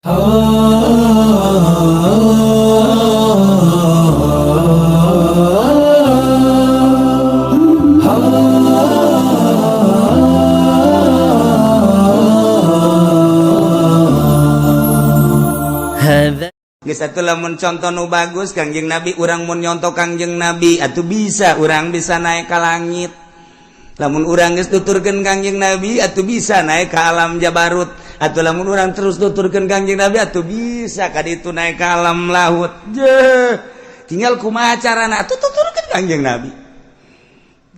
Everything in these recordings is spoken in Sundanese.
Geus atuh lamun contoh nu bagus Kangjeng Nabi, urang mun nyontoh Kangjeng Nabi atuh bisa, urang bisa naik ke langit. Lamun urang geus tuturkeun Kangjeng Nabi atuh bisa naik ke alam Jabarut. Atau lamun urang terus tuturkeun Kangjeng Nabi atuh bisa ka ditu naik ke alam lahut. Je, tinggal kumaha carana atuh tuturkeun Kangjeng Nabi.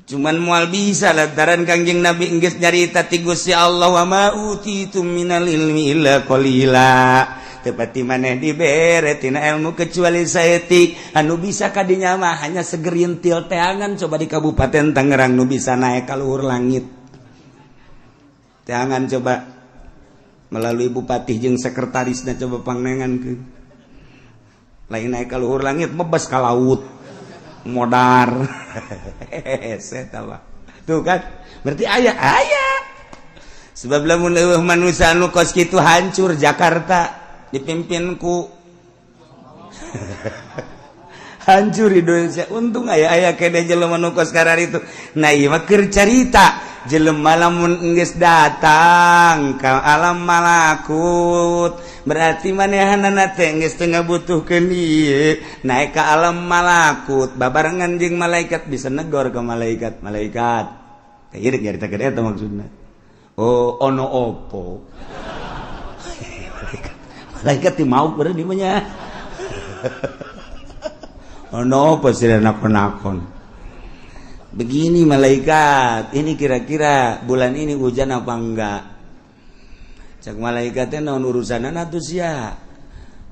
Cuman moal bisa lantaran Kangjeng Nabi geus nyarita ti Gusti Allah, wa ma utitum minal ilmi illa qalila. Tepati maneh dibere tina ilmu kecuali saeutik. Anu bisa kadinya mah hanya segerintil teangan. Coba di Kabupaten Tangerang nu bisa naik ka luhur langit teangan, coba melalui bupati jeung sekretarisna, coba pangnengan ke lain naik ka luhur langit, bebas ka laut modar. Saya tuh kan berarti aya aya sebab lamun leuweuh manusia anu kos kitu, hancur Jakarta dipimpin ku, hancur Indonesia. Untung aya aya kene jelema nu kos itu. Nah, ieu mah keur carita jelema lamun geus datang ka alam malakut, berarti manehanana teh geus teu ngabutuhkeun ieu. Naik ka alam malakut babarengan jeung malaikat, bisa negor ke malaikat. Malaikat teh ieu nyaritakeun eta maksudna. Oh, ono opo? Malaikat, malaikat ti mau berarti mah nya. Ono opo sih nakon-nakon? Begini malaikat, ini kira-kira bulan ini hujan apa enggak? Cek malaikatnya, naon urusan atuh sia?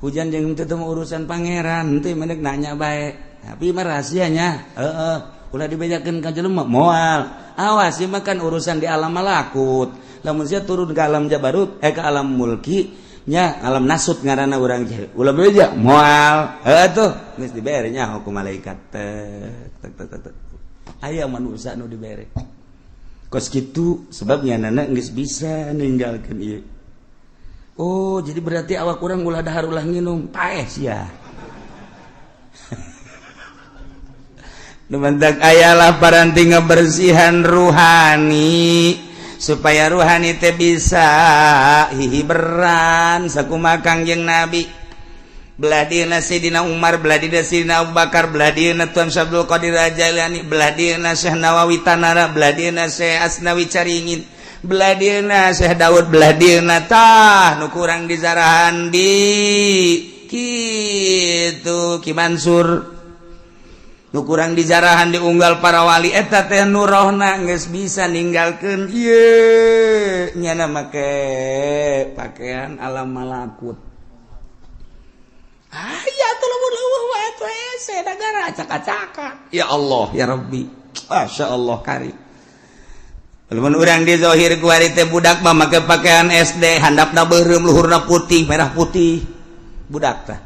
Hujan jeung teu urusan Pangeran. Henteu, mendek nanya bae, tapi mah rahasianya, heeh, ulah dibejakeun ka jelema. Moal, awas, ieu mah kan urusan di alam malakut. Lamun sia turun ke alam jabarut, eh, ke alam mulki nya, alam nasut ngaranna urang, ulah beja. Moal, heuh tuh geus dibere nya hukum malaikat. Tek tek tek tek, aya manusia nu dibere kos kitu sebabnya nana geus bisa ninggalkeun ieu. Oh, jadi berarti awak urang ulah dahar, ulah nginum, paeh sia. Nu mantak ayalah paranti ngabersihan ruhani supaya ruhani teh bisa hihiberan sakumaha Kangjeng Nabi. Belah dieuna Sayyidina Umar, belah dieuna Sayyidina Abu Bakar, belah dieuna Tuan Syekh Abdul Qadir Jailani, belah dieuna Syekh Nawawi Tanara, belah dieuna Syekh Asnawi Caringin, belah dieuna Syekh Daud, belah dieuna tah nu kurang dizarahan di kitu Ki Mansur, nu kurang dijarahan diunggal para wali eta teh nu rohna geus bisa ninggalkeun ieu, nyana make pakaian alam malakut. Aya tuh lamun leuweuh wae tuh hese negara acak-acakan. Ya Allah ya Rabbi, Masya Allah karim. Lamun urang di zahir kuari teh budak mah make pakaian SD, handapna beureum, luhurna putih, merah putih, budak tah.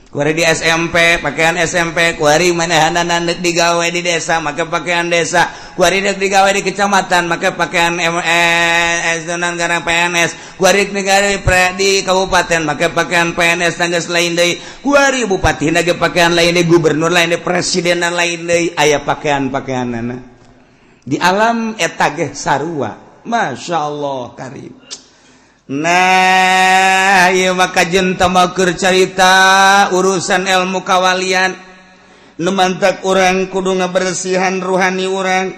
Kuari di SMP pakaian SMP, kuari manehanana deuk digawe di desa make pakaian desa, kuari deuk digawe di kecamatan make pakaian MS dan garang PNS, kuari negara di kabupaten make pakaian PNS tanggas lain deui, kuari bupati ge pakaian lain deui, gubernur lain deui, presiden lain deui, aya pakaian-pakaianana di alam eta ge sarua. Masya Allah karim. Nah, ieu maka keur carita urusan ilmu kawalian. Nu mantak urang kudu ngabersihan ruhani urang.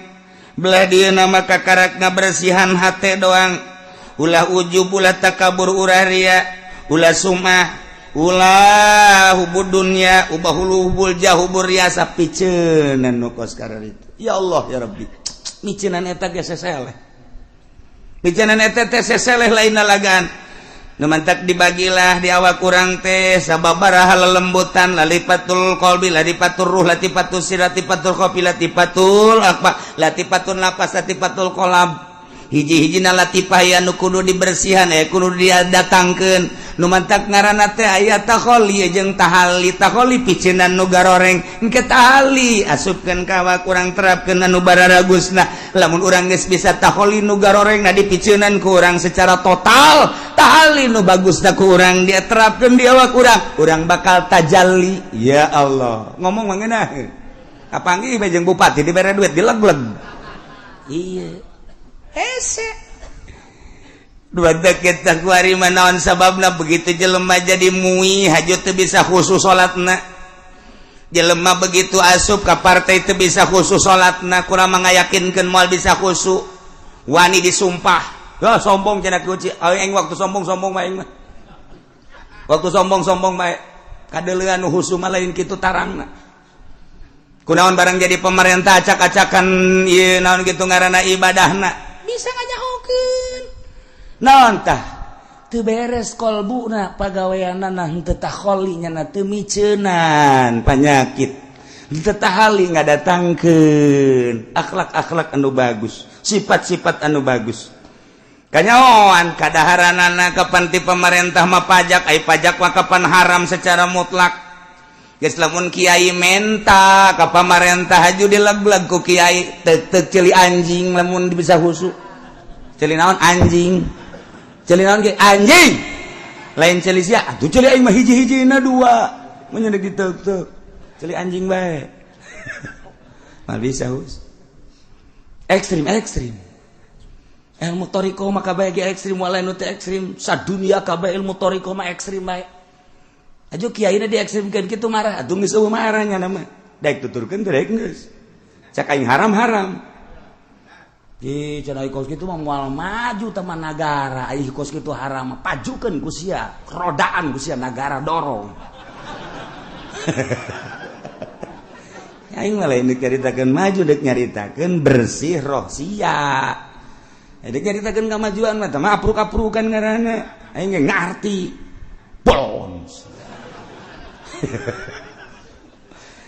Belah dieuna maka karak ngabersihan hate doang. Ulah ujub, ulah takabur, ulah ria, ulah sumah, ulah hubud dunya, ubah hulu hubul jah hubur riasa, piceunan nu kos itu. Ya Allah ya Rabbi. Miceunan eta ge seseleh. Bicanan eta teh seseleh, lain lalagan. Nu mantak dibagilah di awak kurang teh sababaraha lelembutan: latifatul qalbi, latifatul ruh, latifatul sir, latifatul khafi, latifatul apa, latifatun lapas, latifatul kolab. Hiji-hijina latifah ya nu kudu dibersihan ya, kudu didatangkeun. Nu mantak ngaranna teh aya takholi jeung tahali. Takholi piceunan nu garoreng, engke tahali asupkeun ka awak urang, terapkeun anu bararagusna. Lamun urang geus bisa takholi nu garoreng na dipiceunan ku urang secara total, tahali nu bagusna ku urang dia terapkeun di awak urang, urang bakal tajalli. Ya Allah, ngomong mah ngeunah. Kapanggih bae jeung bupati dibere duit dileg-leg. Iya, hese dua deket kuari naon sababna begitu jelema jadi mui haju teu bisa khusus salatna. Jelema begitu asup ka partai teu bisa khusus salatna, kurang mengayakinkeun moal bisa khusyuk, wani disumpah. Ya sombong cenah kunci aing, waktu sombong-sombong mah aing mah. Waktu sombong-sombong mah kadeulean nu khusyuk mah lain kitu tarangna. Kunaon barang jadi pemerintah acak-acakan ieu naon kitu ngaranna ibadahna bisa ngajahokeun. Naon tah teu beres kolbuna, pagaweanana henteu takholi nya, teu miceunan panyakit, henteu tahali ngadatangkeun akhlak-akhlak anu bagus, sifat-sifat anu bagus. Kanyahoan kadaharanana kapan ti pemerintah mah pajak, ai pajak mah kapan haram secara mutlak. Geus lamun kiai menta ka pamarentah haju dileg-leg ku kiai, tek tek ceuli anjing lamun bisa khusyuk. Ceuli naon anjing? Ceuli naon ge anjing? Lain ceuli sia, atuh ceuli aing mah hiji-hijina dua. Mun di tek-tek. Ceuli anjing bae. Mah bisa hus. Ekstrim ekstrim. Ilmu thoriqoh mah kabeh ge ekstrim, walain nu teu ekstrim, sadunia kabeh ilmu thoriqoh mah ekstrim bae. Aju kiaina diekstrimkeun kitu marah, atuh geus eueuh marahnya nama. Daek tuturkeun teh daek geus. Cak aing haram-haram. Ih, cenah kos kitu mah moal maju teman nagara, ai kos kitu haram pajukeun ku sia, rodaan ku sia nagara dorong. Aing mah lain deuk nyaritakeun maju, deuk nyaritakeun bersih roh sia. Deuk nyaritakeun kamajuan mah tah mah apruk-aprukan ngaranna. Aing ge ngarti. Bolons.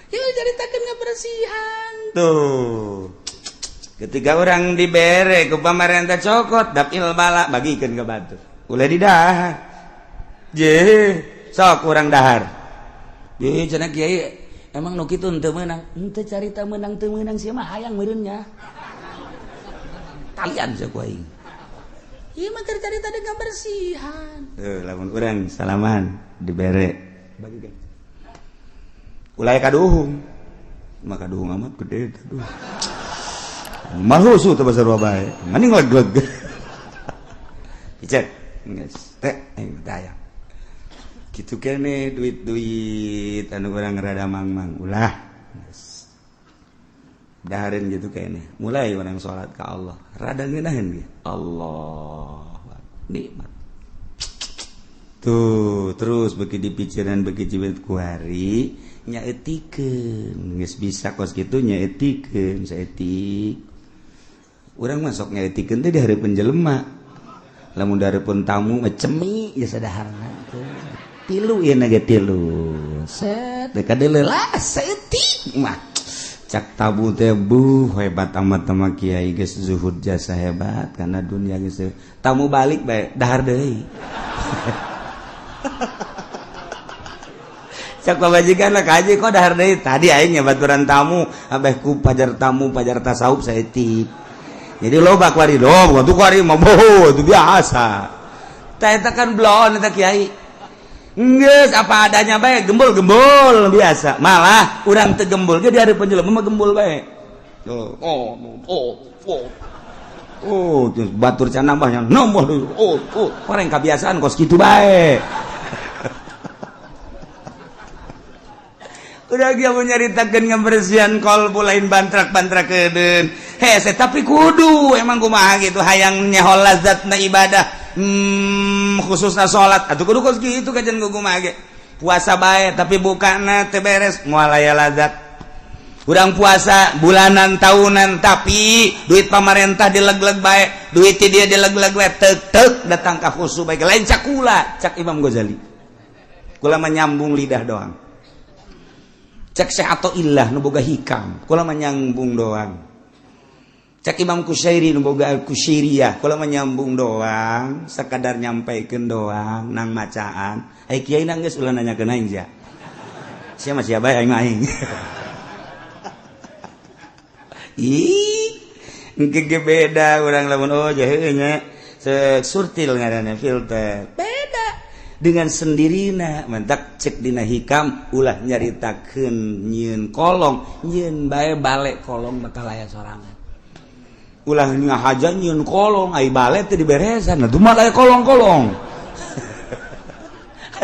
Yuk nyaritakeun kebersihan. Tuh. Ketika orang dibere ke pamarentah cokot dapil bala bagikeun ke batur. Ulah didahar. Je, sok urang dahar. Je cenah kiai emang nu kitu henteu meunang. Henteu carita meunang teu meunang sia mah hayang meureun nya. Talian sia ku aing. Ieu mah keur carita dengan bersihan. Tuh lamun urang salaman dibere bagikeun. Ulah kaduhung. Mah kaduhung amat gede tuh. Mahusu teu basar bae. Mending leg-leg. Picek. Geus teh aing teh. Kitu kene duit-duit anu urang rada mangmang ulah. Geus. Dahareun gitu kene. Mulai urang salat ka Allah. Rada ngeunaheun ge. Allah nikmat. Tuh, terus beuki dipikiran beuki jibet ku hari nyaetikeun. Geus bisa kos kitu nyaetikeun saeutik. Urang masuk nyaetikeun teh di hareupeun jelema. Lamun di hareupeun tamu mah cemi geus sadaharna teh. Tilu ieu na ge tilu. Set teh kadeuleu lah saeutik mah. Cak tabu teh buh hebat amat sama kiai geus zuhud jasa hebat karena dunia geus tamu balik bae dahar deui. Cak pamajikan lah kaji kok dahar deui tadi aing baturan tamu abeh ku pajar tamu pajar tasawuf saeutik. Jadi loba kuari loba tuh kuari mah boho itu biasa. Tah eta kan blon eta kiai. Geus apa adanya bae gembul-gembul biasa. Malah urang teu gembul ge di hareupeun jelema mah gembul bae. Oh oh oh oh. Oh, terus batur can nambahnya nambah deui. Oh, oh, orang kebiasaan kos kitu bae. Udah dia menyaritakeun kebersihan kolbu lain bantrak-bantrak kedeun. Hese tapi kudu emang kumaha gitu hayang nyeho lazatna ibadah. Khususna salat atuh kudu kos kitu kajian kumaha ge. Puasa bae tapi bukana teu beres moal aya lazat. Urang puasa bulanan tahunan tapi duit pamarentah dileg-leg bae, duit dia dileg-leg bae tek-tek datang ka khusu bae lain cakula cak Imam Ghazali. Kula menyambung lidah doang. Cek Syekh atau ilah nu boga hikam, kula menyambung doang. Cak Imam Kusyairi nu boga Al-Kusyairiyah, kalau menyambung doang, sekadar nyampaikeun doang nang macaan. Ai kiai nang geus ulah nanyakeun aing sia. Sia mah sia bae, aing mah aing. Ih, engke ge beda urang lamun, oh jahe nya. Surtil ngaranna, filter. Beda dengan sendirina. Mentak cek dina hikam, ulah nyaritakeun nyieun kolong, nyieun bae balik kolong bakal aya sorangan. Ulah ngahaja nyieun kolong, ai bale teh diberesan, nah mah aya kolong-kolong.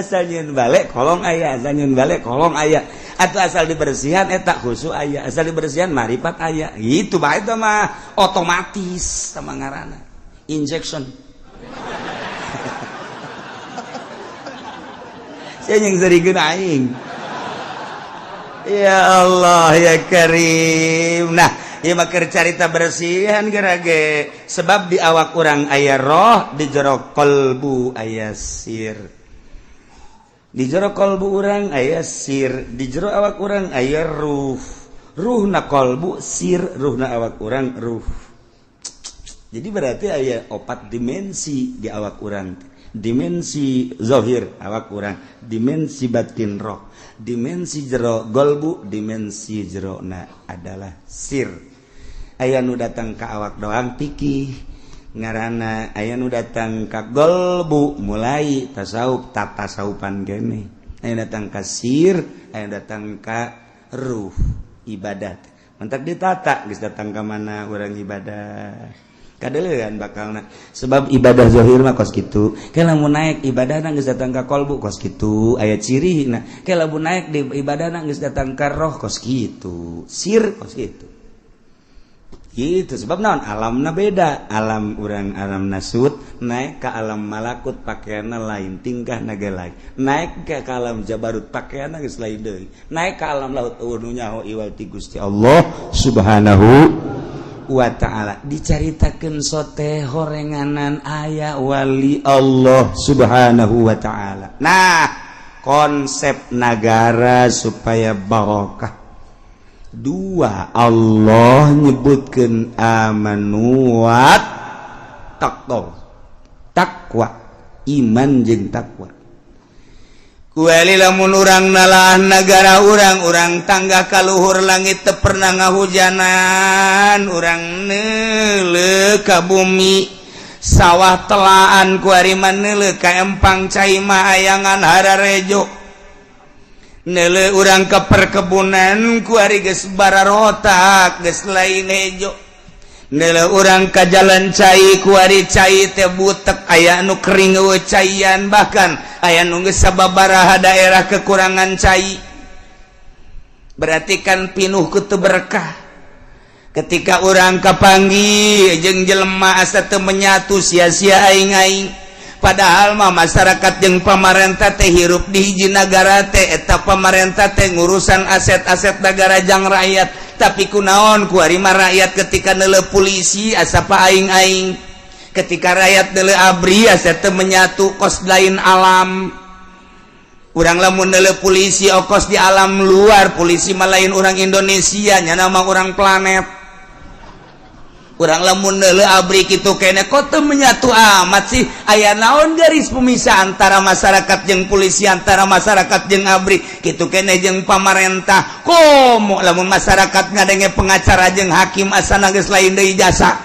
Asal nyieun bale kolong aya, asal nyieun bale kolong aya, atau asal dibersihan eta khusu aya, asal dibersihan marifat aya. Itu bae, itu mah otomatis sama ngaranna injection. Saya yang serikeun aing. Ya Allah ya Karim. Nah, ieu mah keur carita bersihan gerage, sebab di awak urang aya roh, di jero kolbu aya sir, di jero kolbu urang aya sir, di jero awak urang aya ruh. Ruhna kolbu sir, ruhna awak urang ruh. Jadi berarti aya opat dimensi di awak urang: dimensi zohir awak urang, dimensi batin roh, dimensi jero golbu, dimensi jerona adalah sir. Aya nu datang ke awak doang, pikih ngaranna. Aya nu datang ka golbu, mulai tasawuf, tatasawufan gene. Aya datang ka sir, aya datang ka ruh, ibadat. Mentak ditata geus datang ka mana urang ibadah kadelean bakalna, sebab ibadah zahir mah kos kitu. Ke lamun naik ibadah geus datang ka kolbu kos kitu, aya ciri. Nah, ke lamun naik di ibadah geus datang ka roh kos kitu, sir kos kitu gitu. Sebab naon? Alamna beda. Alam urang alam nasut, naik ke alam malakut pakaianna lain, tingkah naga lain. Naik ke alam jabarut pakaianna geus lain deui. Naik ke alam laut eueuh nu nyaho iwal ti Gusti Allah Subhanahu wa ta'ala. Dicaritakeun sote horenganan aya wali Allah Subhanahu wa ta'ala. Nah, konsep nagara supaya barokah dua, Allah nyebutkan amanu wat taqwa, takwa, iman jeung takwa. Kueli lamun urang nalah negara urang, urang tangga kaluhur langit teu pernah ngahujanan, urang neuleuh ka bumi sawah telaan, kuari mah neuleuh ka empang cai mah ayangan hararejo. Neuleuh urang ke perkebunan, kuari geus bararotak, geus lain hejo. Neuleuh urang ka jalan cai, kuari cai teh butek, aya nu kering, eueuh caian, bahkan aya nu geus sababaraha daerah kekurangan cai. Berarti kan pinuh ku teu berkah. Ketika urang kapanggih jeung jelema asa teu menyatu, sia-sia aing-aing. Padahal mah masyarakat jeung pamarentah teh hirup di hiji nagara teh, eta pamarentah teh ngurusan aset-aset negara jang rakyat. Tapi kunaon kuari mah rakyat ketika neuleuh polisi asa pa aing-aing, ketika rakyat neuleuh ABRI asa teu menyatu, kos lain alam urang. Lamun neuleuh polisi okos di alam luar, polisi mah lain orang Indonesia, nya nama orang planet. Urang lamun neuleuh ABRI kitu kene, kok teu menyatu amat sih? Aya naon garis pemisah antara masyarakat jeung polisi, antara masyarakat jeung ABRI, kitu kene jeung pamarentah? Komo lamun masyarakat ngadenge pengacara jeung hakim asana geus lain deui jasa.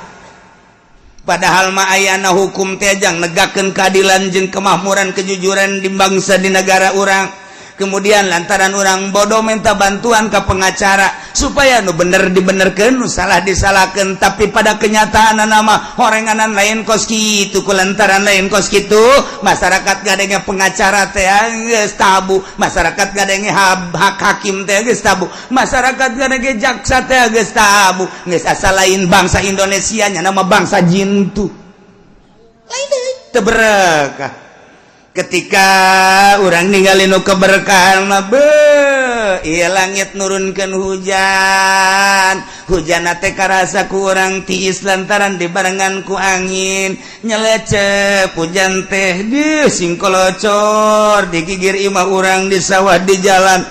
Padahal mah ayana hukum teh jang negakeun keadilan jeung kemakmuran, kejujuran di bangsa, di negara urang. Kemudian lantaran orang bodoh minta bantuan ke pengacara supaya nu bener dibenerkeun, nu salah disalahkan. Tapi pada kenyataan nama horenganan lain kos kitu. Ku lantaran lain kos kitu, masyarakat ngadenge pengacara teh geus tabu, masyarakat ngadenge hak hakim teh geus tabu, masyarakat ngadenge jaksa teh geus tabu, geus asa lain bangsa Indonesia nya, nama bangsa jintu lain deui, teu berekah. Ketika orang ninggalin nu keberkahan mah, iya, langit nurunkan hujan, hujan teh karasa ku urang tiis lantaran dibarengan ku angin nyelecep. Hujan teh di singkolocor di gigir imah urang, di sawah, di jalan.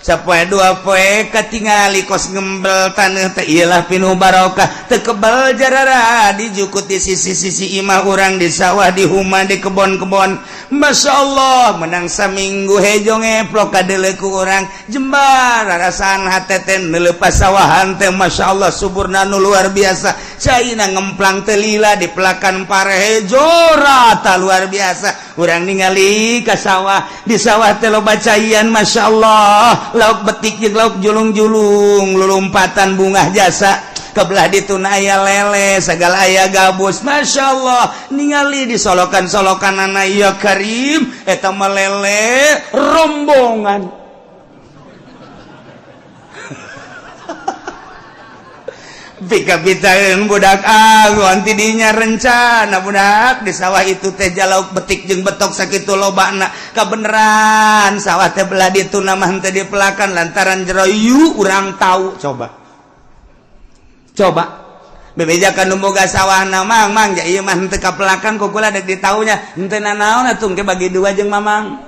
Sapoe dua poe katingali kos ngembel taneuh teh, iyalah pinuh barokah, teu kebel jarara dijukut di sisi-sisi imah urang, di sawah, di huma, di kebon-kebon. Masya Allah, menang saminggu hejo ngeplok kadeuleu ku urang jembar rarasaan hate teh lepas sawahan teh. Masya Allah, suburna nu luar biasa, caina ngemplang teu lila, di pelakan pare hejo rata, luar biasa. Urang ningali ka sawah, di sawah teh loba caian. Masya Allah, lauk betik jeung lauk julung-julung lulumpatan, bungah jasa. Kebelah dituna aya lele segala, aya gabus. Masya Allah, ningali di solokan-solokan anak, ya Karim, eta mah lele rombongan. Pika-pitaeun budak angon tidinya rencana budak di sawah itu teh jalauk betik jeung betok sakitu lobana. Kabeneran sawah teh belah ditu mah henteu dipelakan lantaran jero yu urang tahu. Coba coba bebejakan nu boga sawahna, "Mang, Mang, ja ieu mah henteu kapelakan ku kula dek ditaunya." "Henteu nanaon atuh, engke bagi dua jeung Mamang."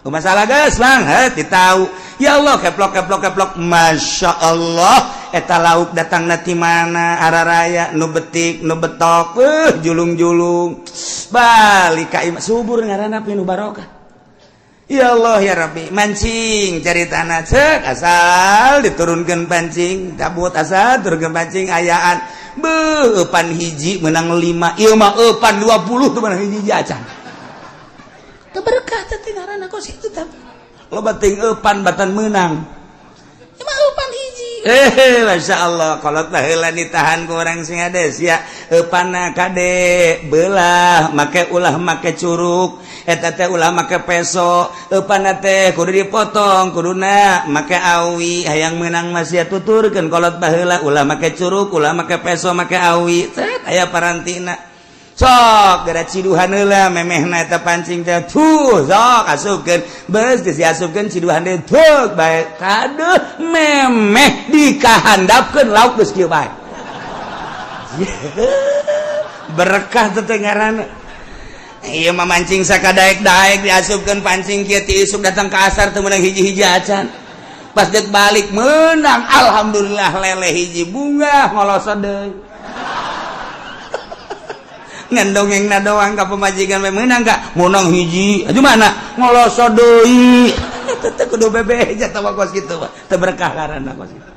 "Oh, masalah geus, Bang." Heuh, ditau. Ya Allah, keplok keplok keplok. Masya Allah, eta lauk datang ti mana araraya, nu betik, nu betok, julung-julung balik ka imah. Subur ngaranna, pinuh barokah. Ya Allah ya Rabbi, mancing cari tanah cek asal diturunkan pancing tabut, asal turunkan pancing ayaan. Beuh, eupan hiji menang 5, ieu mah eupan 20 tuh menang hiji acan. Teu berkah teh ngaranna kos itu teh. Loba teuing eupan batan menang. Ieu mah eupan hiji. Eh, Masya Allah, kalau heula ditahan ku orang sing hades ya, eupanna kade belah make, ulah make curuk eta teh, ulah make peso, eupanna teh kudu dipotong, kuduna make awi. Hayang menang masih tuturkeun kolot baheula, ulah make curuk, ulah make peso, make awi. Cet, aya parantina, sok gara ciduhan heula memehna eta pancing teh. Tuh, sok asupkeun, beus geus diasupkeun, ciduhan deui, tuh bae kaduh memeh dikahandapkeun lauk geus kieu bae. Berkah teh teh ngaranna. Ieu mah mancing sakadaek-daek, diasupkeun pancing kieu ti isuk datang ke asar teu meunang hiji-hiji acan. Pas dek balik menang, alhamdulillah, lele hiji, bunga ngolosot deui. Ngan dongeng na doang ka pemajikan we, meunang ka menang hiji aju mana ngolosot deui. Teu kudu bebeja tawa kos kitu mah teu berkah ngaranna kos kitu.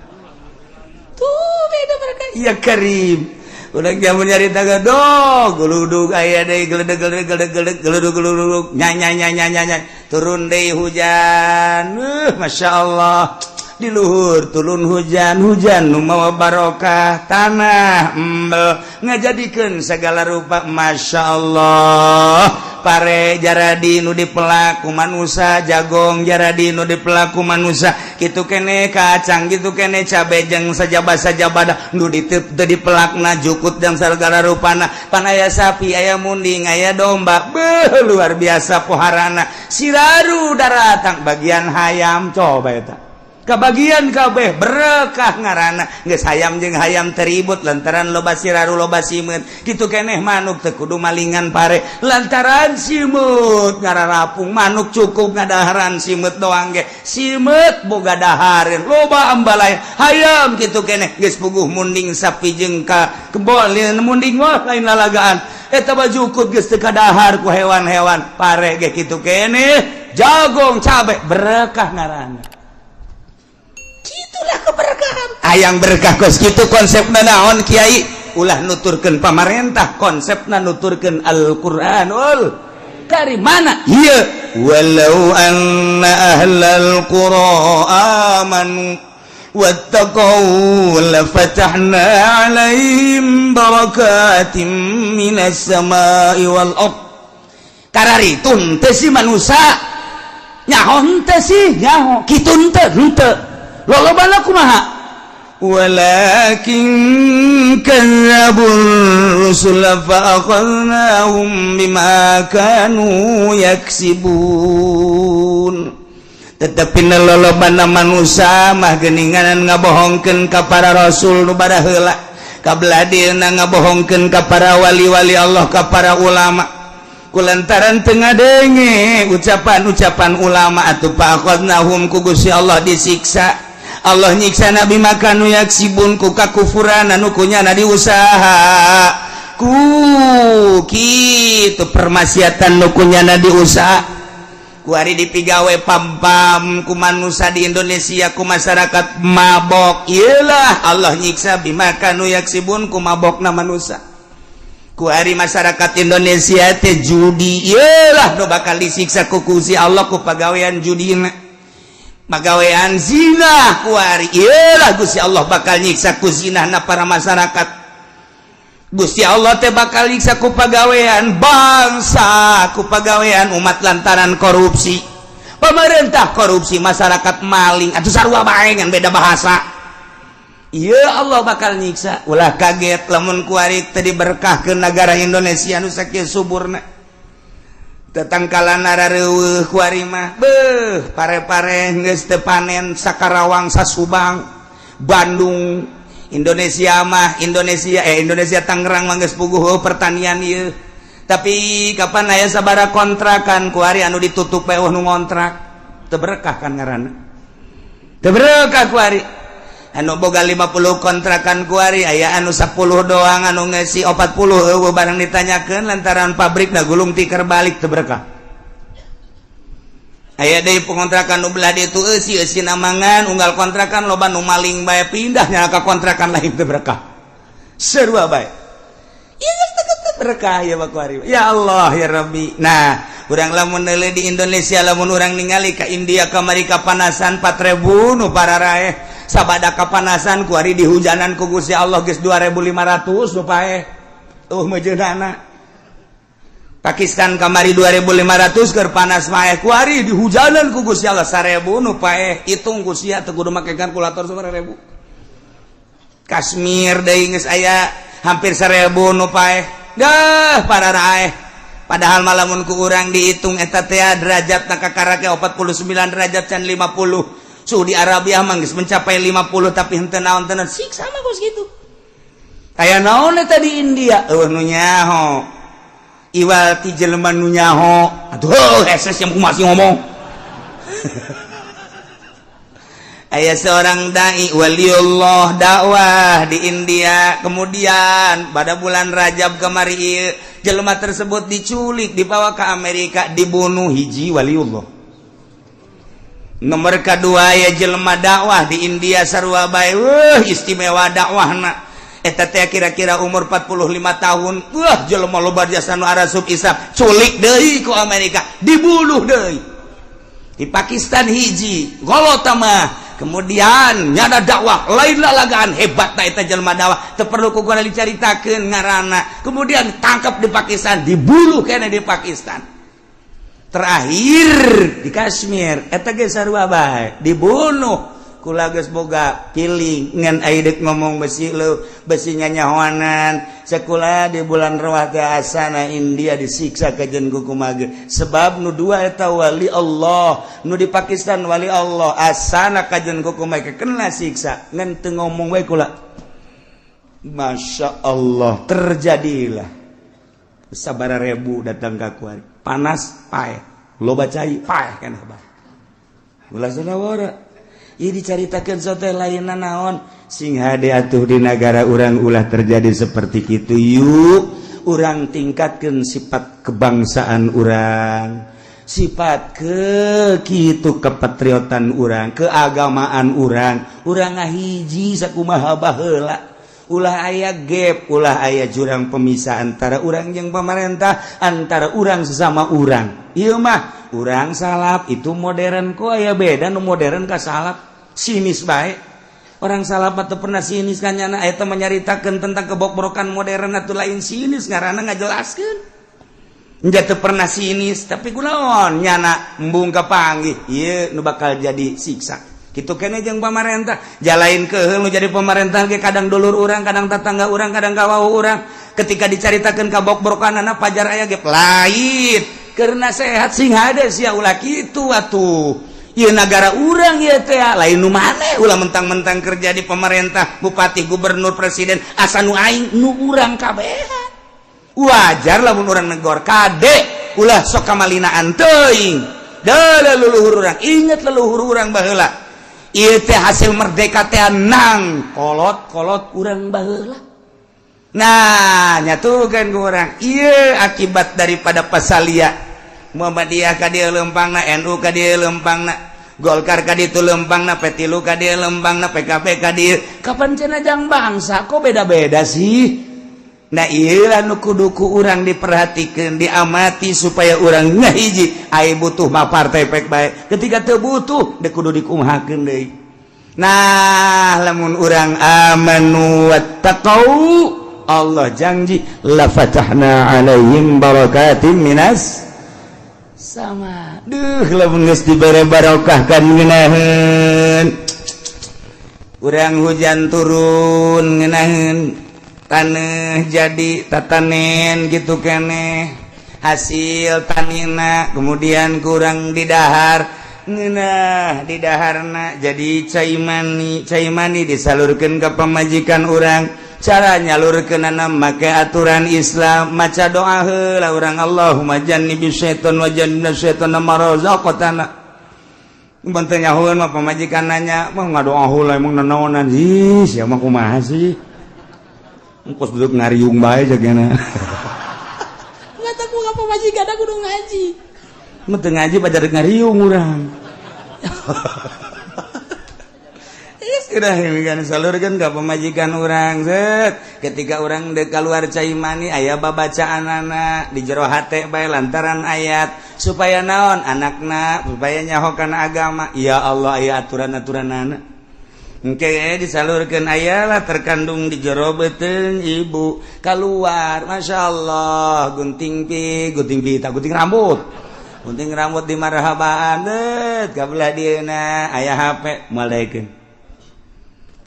Tuh beda berkah. Ya Karim, udah jamun nyarita gedog geludug aya deui, geledeg geledeg geledeg geledeg geludug geludug, nyanya nyanya nyanya, turun deui hujan. Masya Allah, di luhur turun hujan, hujan nu mawa barokah, tanah embel ngajadikeun segala rupa. Masya Allah, pare jaradi nu dipelak ku manusa, jagong jaradi nu dipelak ku manusa, kitu kene kacang, kitu kene cabe jeung sajaba sajabada nu diteu teu dipelakna, jukut dan segala rupana. Pan aya sapi, aya munding, aya domba. Beuh, luar biasa poharana, siraru daratang bagian hayam. Coba eta kebagian kabeh, berkah ngaranna. Geus hayam jeung hayam teribut lantaran loba siraru, loba simeut. Kitu keneh manuk, teu kudu malingan pare lantaran simeut ngararapung. Manuk cukup ngadaharan simeut doang ge, simeut boga dahareun, loba ambalaya. Hayam kitu keneh, geus puguh munding sapi jeung ka kebon munding mah lain lalagaan eta mah, jukut geus teu kadahar ku hewan-hewan. Pare ge kitu keneh, jagong, cabe, berkah ngaranna. Itulah keberkahan. Hayang berkah kos kitu konsepna naon, Kiai? Ulah nuturkeun pamarentah, konsepna nuturkeun Al-Qur'anul Karim. Mana ieu? Walau anna ahlal qura amanu wattaqau lafatahna alaihim barakatim minas samai wal ard. Kararitu teu si manusia? Nyaho henteu sih? Nyaho. Kitu henteu? Henteu. Lolobana kumaha? Walakin kadzdzabur rusul fa akhadnahum bima kanu yaksibun. Tetapi lolobana manusia mah geninganan ngabohongkeun ka para rasul nu baraheula, kabeladina ngabohongkeun ka para wali-wali Allah, ka para ulama. Kulantaran teu ngadenge ucapan-ucapan ulama atuh, faakhadnahum, ku Gusti Allah disiksa. Allah nyiksa na bima kanu yaksibun, ku kakufuran anu kunyana diusaha, ku kitu permaksiatan nu kunyana diusaha. Kuari dipigawe pam-pam ku manusia di Indonesia, ku masyarakat mabok. Iyalah, Allah nyiksa bima kanu yaksibun, ku mabokna manusia. Kuari masyarakat Indonesia teh judi, iyalah nu bakal disiksa ku Gusti Allah ku pagawean judina. Pagawean zina kuari, iyalah Gusti Allah bakal nyiksa ku zina para masyarakat. Gusti Allah teh bakal nyiksa ku pagawean bangsa, ku pagawean umat lantaran korupsi. Pemerintah korupsi, masyarakat maling atau sarua bae, ngan beda bahasa. Iya, Allah bakal nyiksa. Ulah kaget lamun kuari tadi berkah ke negara Indonesia nu sakieu suburna. Tetangkalan rareuweuh kuari mah, beuh, pare-pare geus teu panen, Sakarawang, Sasubang, Bandung, Indonesia mah, Indonesia, eh, Indonesia Tangerang mah geus puguh pertanian ieu. Tapi kapan aya sabara kontrakan kuari anu ditutup bae nu ngontrak? Teu berkah kan ngaranna, teu berkah. Kuari anu boga 50 kontrakan, kuari aya anu 10 doang, anu ngesi 40 euweuh barang ditanyakeun lantaran pabrik da gulung tikar balik. Teu berkah. Aya deui pengontrakan nu belah ditu eusi eusi namangan unggal kontrakan loba nu maling bae, pindah nya ka kontrakan lain. Teu berkah, sarua bae. Ieu geus teu berkah ya kuari. Ya Allah, ya Rabbi. Nah, urang lamun neuleuh di Indonesia, lamun urang ningali ka India kamari kapanasan 4000 nu pararaeh sabada kapanasan, kuari dihujanan ku Gusti Allah geus 2500 nu paeh meujeunana. Pakistan kamari 2500 keur panas mah, kuari dihujanan ku Gusti Allah 1000 nu paeh. Hitung ku sia, teu kudu make kalkulator, 1000. Kashmir deui geus aya hampir 1000 nu paeh dah pararaeh. Padahal malamun ku urang dihitung eta teh derajat na kakarake 49 derajat, can 50. Saudi Arabia mah geus mencapai 50, tapi henteu naon tenan siksa mah kos kitu. Aya naon eta di India? Euweuh nu nyaho, iwal ti jelema nu nyaho. Aduh, heses yang masih ngomong. Aya seorang dai waliullah dakwah di India. Kemudian pada bulan Rajab kemari ieu, jelema tersebut diculik, dibawa ke Amerika, dibunuh. Hiji waliullah. Nomor kedua ya, jelema dakwah di India sarua bae, wah, istimewa dakwahna eta teh, kira-kira umur 45 tahun. Wah, jelema loba jasa nu arasup Islam, culik deui ku Amerika, dibunuh deui. Di Pakistan hiji golot mah, kemudian nyada dakwah lain lalagaan, hebat ta eta jelema dakwah, teu perlu ku gua dicaritakeun ngaranna. Kemudian tangkap di Pakistan, dibunuh kene di Pakistan. Terakhir di Kashmir eta ge sarua bae, dibunuh. Kula geus boga piling ngan aidek ngomong besi lu besi nyanyahoanan sekolah di bulan Rawah teh asana India disiksa kajen ku kumage, sebab nu dua eta wali Allah, nu di Pakistan wali Allah, asana kajen ku kumage kena siksa ngan teu ngomong we kula. Masya Allah, terjadilah sabara ribu datang ka kuari, panas paeh, loba cai paeh kan bae. Ulah sanawara. Ieu dicaritakeun sote lainna naon, sing hade atuh di negara urang ulah terjadi seperti itu. Yuk, urang tingkatkan sifat kebangsaan urang, sifat ke kitu kepatriotan urang, keagamaan urang. Urang ngahiji sakumaha baheula, ulah aya gap, ulah aya jurang pemisah antara urang yang pemerintah, antara urang sesama urang. Ieu mah urang salaf, itu modern. Kok aya beda nu modern ka salaf? Sinis bae. Orang salaf atau pernah sinis kan nyana eta menyaritakeun tentang kebokbrokan modern atau lain sinis ngaranna, ngajelaskeun. Enggak teu pernah sinis, tapi kunaon nyana embung kapanggih ieu nu bakal jadi siksa kitu kene jeung pamarentah. Jalain ke nu jadi pemerintah ge kadang dulur urang, kadang tetangga urang, kadang kawau urang. Ketika dicaritakeun kabokbrokanana pajar aya ge lain karena sehat, sing hade sia, ulah kitu atuh. Ieu nagara urang ieu teh, lain nu maneh. Ulah mentang-mentang kerja di pemerintah, bupati, gubernur, presiden, asa nu aing nu urang kabehan. Wajar lamun urang negor, kade. Ulah sok kamalinaan teuing. Dah leluhur urang, inget leluhur urang baheula. Ieu teh hasil merdeka teh nang kolot-kolot urang baheula. Nah, nyatukan ku urang. Ieu akibat daripada pasalia. Muhammadiyah ka dieu lempangna, NU ka dieu lempangna, Golkar ka ditu lempangna, P3 ka dieu lempangna, PKB ka dieu. Kapan cenah jang bangsa kok beda-beda sih? Nah, ieu nu kudu ku urang diperhatikan, diamati supaya urang ngahiji. Ai butuh mah partai pek bae. Ketika teu butuh dek kudu dikumahakeun deui. Nah, lamun urang amanu wattaqau, Allah janji la fatahna alaihim barakatim minas sama. Duh, lamun geus dibere barokah kan ngeunaheun. Urang hujan turun ngeunaheun, tanah jadi tatanen gitu keneh, hasil tanina kemudian kurang didahar ngeunah, didaharna jadi cai mani, cai mani disalurkan ke pemajikan urang. Cara nyalurkeunana make aturan Islam, maca doa heula urang, Allahumma jannibis syaiton wa jannibna syaiton ma razaqtana. Benten nyahoeun mah pamajikan nanya mah ngadoa heula, emang nanaonan ih sia mah, kumaha sih? Engkos duduk ngariung bae jagana. Mata ku pamajikan aku kudu ngaji. Mun teu ngaji pada rek ngariung urang. Sudah kan salurkeun ka pamajikan urang, set. Ketika urang dek keluar cai mani aya babacaanana di jero hate bae lantaran ayat supaya naon anakna supaya nyaho kana agama. Ya Allah, aya aturan-aturanana. Engke disalurkan ayalah terkandung di jero beuteung ibu keluar, masya Allah, gunting pi gunting pita, gunting rambut, gunting rambut di marhabaan det kabelah dieuna aya HP malaikeun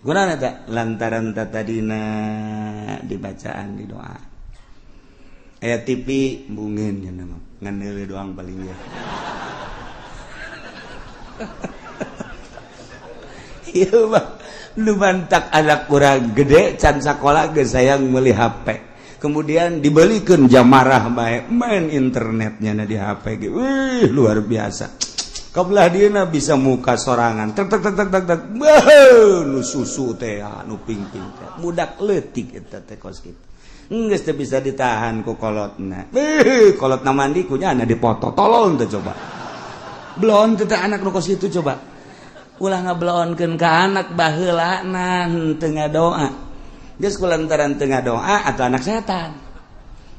gunana tak lantaran tadina dibacaan di doa. Aya TV bungin nya mah ngan doang paling ya. Iya mah lu mantak anak kurang gede can sakola geus sayang meuli HP, kemudian dibelikan jam marah bae main internetnya na di HP ge. Wih, luar biasa. Kabelah dieuna bisa muka sorangan tek tek tek tek tek tek. Beuh, nu susu teh nu ping-ping teh budak leutik eta teh kos kitu geus teu bisa ditahan ku kolotna. Beuh, kolotna mandi kunyana dipoto, tolong teh coba belon teh anak nu kos kitu. Coba ulah ngabelonkeun ka anak baheulana teu ngadoa. Geus kulantaran teu ngadoa atau anak setan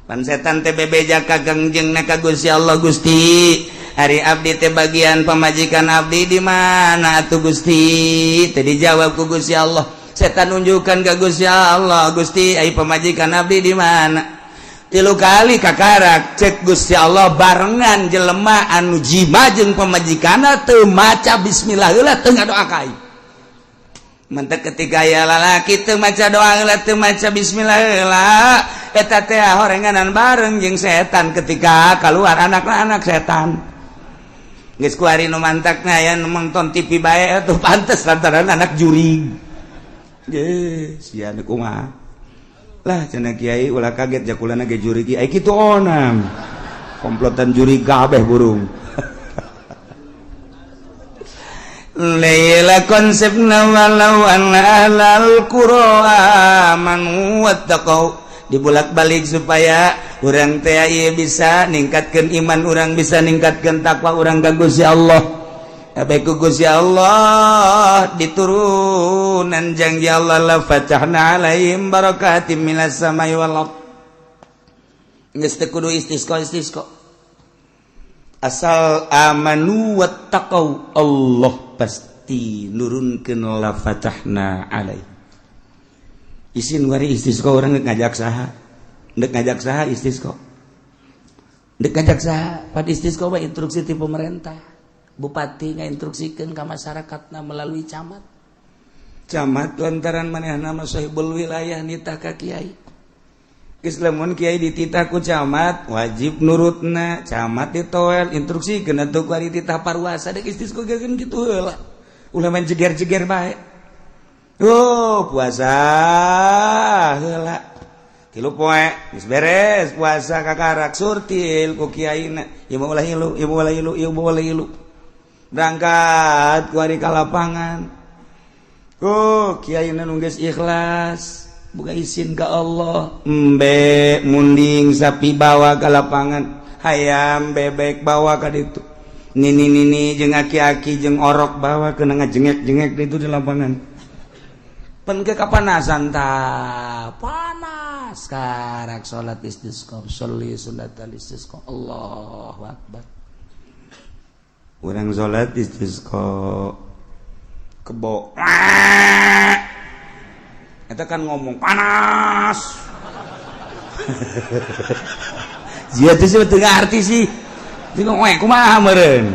pan setan teh bebeja ka Kangjengna ka Gusti Allah, "Gusti, ari abdi teh bagian pamajikan abdi di mana atuh, Gusti?" Teh dijawab ku Gusti Allah. Setan nunjukkan ka Gusti Allah, "Gusti, ai pamajikan abdi di mana?" Tilu kali kakarak cek Gusti Allah, barengan jelema anu jima jeung pamajikanna teu maca bismillah heula, teu ngadoa ka aing. Mentek ketika aya lalaki teu maca doa heula, teu maca bismillah heula, eta teh horenganan bareng jeung setan. Ketika keluar anak anak setan. Geus kuari nu mantakna aya nu nonton TV bae atuh pantes lantaran anak jurig. Ge sia nu kumaha lah cenah kiai, ulah kaget jakulana ge jurig ai kitu onam komplotan jurig kabeh burung. Laila konsepna walau anna ahlal qura amanu wattaqau dibulak-balik supaya urang teh ieu bisa ningkatkeun iman urang, bisa ningkatkeun takwa urang ka Gusti Allah. Baik ku Gusti Allah diturunan janji Allah la fatahna alaihim barakatim minas samai wal ard. Geus teu kudu istisqa istisqa, asal amanu wattaqau Allah pasti nurunkeun la fatahna alaih. Isin wari istisqa urang ngajak saha, ndek ngajak saha istisqa, ndek ngajak saha? Pad istisqa mah instruksi ti pemerintah, bupati ngainstruksikeun ka masyarakatna melalui camat, camat lantaran manehna mah sahibul wilayah nitah ka kiai. Geus lamun kiai dititah ku camat wajib nurutna, camat ditoel instruksikeun atuh ku titah parwasa. Dek istisqa ge kitu heula, ulah main jeger-jeger bae. Oh, puasa heula. 3 poe geus beres puasa kakarak surtil ku kiaina ieu mah ulah ilu, ieu mah ulah ilu, ieu mah ulah ilu. Berangkat ku ari ka lapangan. Ku kiaina nu geus ikhlas buka izin ka Allah, embe munding sapi bawa ke lapangan, hayam bebek bawa ka ditu. Nini-nini jeung aki-aki jeung orok bawa kena ngajengek-jengek itu di lapangan. Pen ke kapanasan ta panas karak salat istisqa, sholli sunat istisqa. Allahu akbar. Urang salat istisqa kebo. Eta kan ngomong panas. Jia teh sih teu ngarti sih. Bingung we kumaha meureun.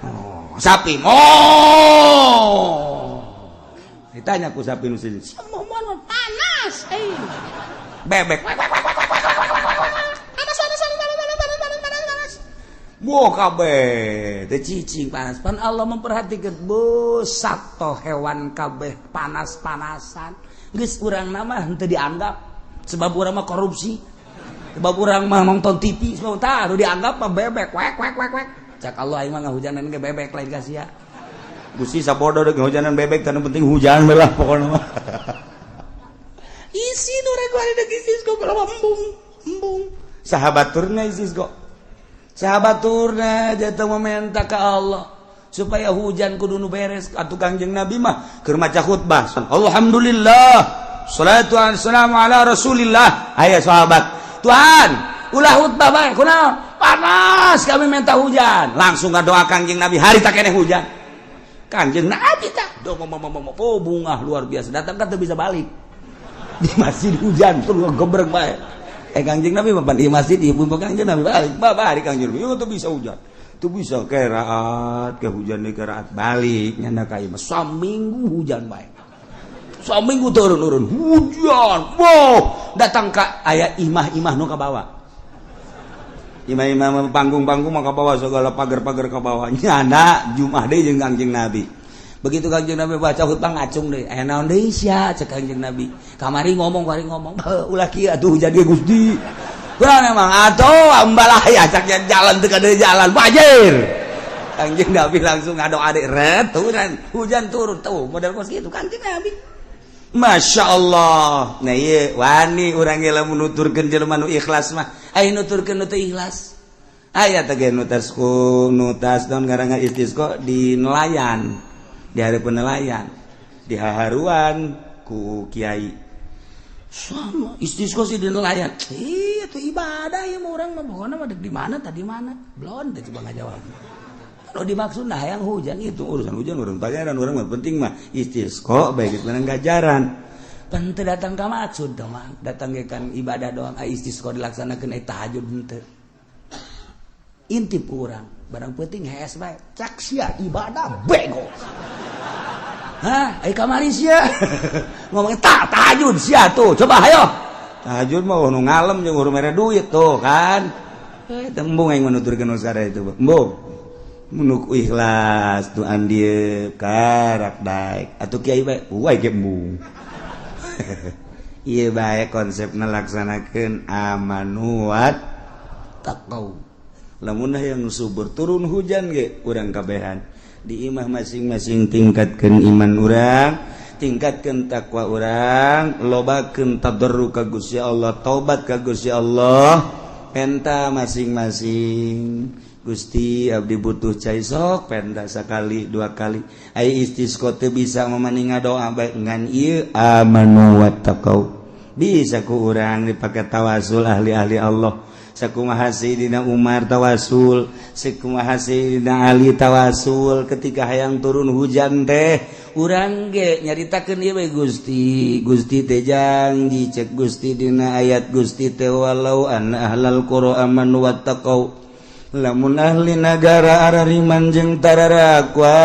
Oh, sapi. Oh. Ditanya ku sapi nu sini. Semua panas eh. Bebek. Panas panas panas panas panas panas panas panas. Wah kabeh teh cicing panas. Pan Allah memperhatikan bu sato hewan kabeh panas-panasan. Geus urang mah henteu dianggap sebab urang mah korupsi. Sebab urang mah nonton TV, sebab tah nu dianggap mah bebek wek wek wek wek. Cak Allah aing mah ngahujanan ge bebek lain ka sia. Gusti sabodo deuk ngahujanan bebek tanu penting hujan we lah pokona mah. Isi nu rek bari deuk istisqa kalau embung embung. Sahabat turna istisqa. Sahabat turna jatuh meminta ke Allah supaya hujan kudu nu beres. Atuh Kangjeng Nabi mah keur maca khutbah. Alhamdulillah. Salatu wassalamu ala Rasulillah. Aya sahabat, Tuhan, ulah khutbah bae kunaon? Panas kami minta hujan. Langsung ngadoa Kangjeng Nabi hari tak keneh hujan. Kangjeng Nabi tak do oh bunga luar biasa datang kan teu bisa balik. Di masjid hujan terus gebrek bae. Kangjeng Nabi mah di masjid ieu pun Kangjeng Nabi balik. Balik Kangjeng Nabi teu bisa hujan. Teu bisa keraat ke hujan deui keraat balik nyanda ka imah saminggu hujan bae. Saminggu turun-turun hujan. Wow, datang ka aya imah-imah nu ka bawah. Imah-imah panggung-panggung mah ka bawah segala pagar-pagar ka bawah. Nyanda Jumat deui jeung Kangjeng Nabi. Begitu Kangjeng Nabi baca khutbah ngacung deui. Aya naon deui sia cek Kangjeng Nabi. Kamari ngomong kamari ngomong, ulah kieu atuh hujan ge Gusti. Kurang emang atuh ambalaya cak jalan teu ka jalan banjir. Kangjeng Nabi langsung ngadoa deui ret hujan, hujan turun tuh model kos kitu Kangjeng Nabi. Masya Allah. Nah ieu wani urang ge lamun nuturkeun jelema nu ikhlas mah. Aya nuturkeun nu teu ikhlas. Aya teh ge nutas ku nutas naon ngaranna istisqa di nelayan. Di hareupeun nelayan. Di haharuan ku kiai. Sama istisqa sih di nelayan. Ih, itu ibadah ya urang mah pokona mah di mana tadi mana. Belum teh coba ngajawab. Kalau dimaksud nah yang hujan itu urusan hujan urang pajaran urang mah penting mah istisqa baik itu menang gajaran. Pan teu datang ka maksud dong mah, datang ge kan ibadah doang ai istisqa dilaksanakeun ai tahajud henteu. Intip urang, barang penting hees bae. Cak sia ibadah bego. Hah, ai kamari sia. Ngomong tak tahajud sia tuh, coba ayo. Tahajud mah nu ngalem jeung urang mere duit tuh kan. Eh tembung aing menuturkeun usara itu. Embung. Menuk ikhlas tuh andieu karak daek atuh kiai bae uai ge embung. Ieu bae konsepna laksanakeun amanu wat taqau. Lamun hayang subur turun hujan ge urang kabehan di imah masing-masing tingkatkeun iman urang, tingkatkeun takwa urang, lobakeun tadarru ka Gusti Allah, taubat ka Gusti Allah, penta masing-masing. Gusti abdi butuh cai sok penta sakali dua kali. Ai istisqa teu bisa mamaning ngadoa bae ngan ieu amanu wattaqau. Bisa ku urang dipake tawasul ahli-ahli Allah. Sakumaha Sayyidina Umar tawasul, sakumaha Sayyidina Ali tawasul ketika hayang turun hujan teh urang ge nyaritakeun ieu we Gusti. Gusti teh janji cek Gusti dina ayat Gusti teh walau anna ahlal qura amanu wattaqau. Lamun ahli nagara arariman jeung tararakwa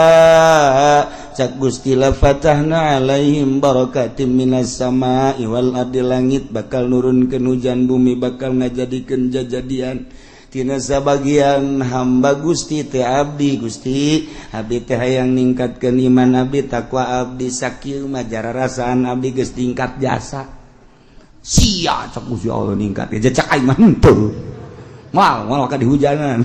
cak Gusti la fatahna alaihim barakatim minas sama'i wal ardi, langit bakal nurunkeun hujan, bumi bakal ngajadikeun jajadian tina sabagian hamba Gusti teh abdi Gusti abdi teh hayang ningkatkeun iman abdi, takwa abdi, sakieu mah jararasaan abdi geus tingkat jasa. Sia cek Gusti Allah ningkat ya, cek aing mah henteu. Moal moal ka dihujanan.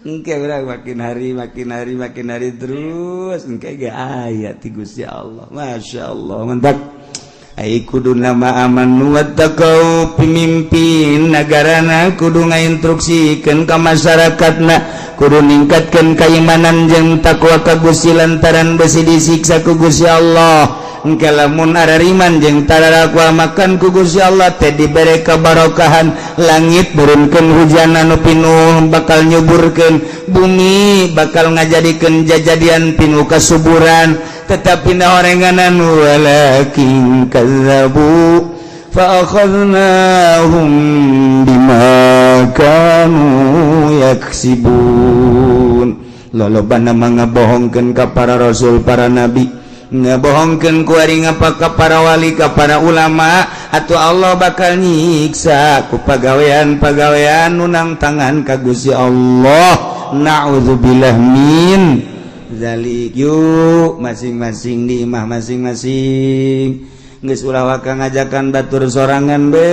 Engke urang makin hari makin hari makin hari terus engke ge aya ti Gusti Allah. Masya Allah, mantap. Ai kudu nama aman wattaqau, pemimpin negarana kudu ngainstruksikeun ka masyarakatna, kudu ningkatkeun keimanan jeung takwa ka Gusti, lantaran besi disiksa ku Gusti Allah. Engke lamun arariman jeung tarakwa makan ku Gusti Allah teh dibere kabarokahan, langit nurunkeun hujan anu pinuh bakal nyuburkeun bumi, bakal ngajadikeun jajadian pinuh kasuburan. Tetapi na orenganan, walakin kazzabu fa akhadnahum bima kanu yaksibun. Lolobana mah ngabohongkeun ka para rasul, para nabi, ngabohongkeun ku ari ngapa ka para wali, ka para ulama, atau Allah bakal nyiksa ku pagawean-pagawean nu nangtangan ka Gusti Allah. Na'udzubillah min zalik. Yuk, masing-masing di imah masing-masing, geus ulah waka ngajakan batur sorangan be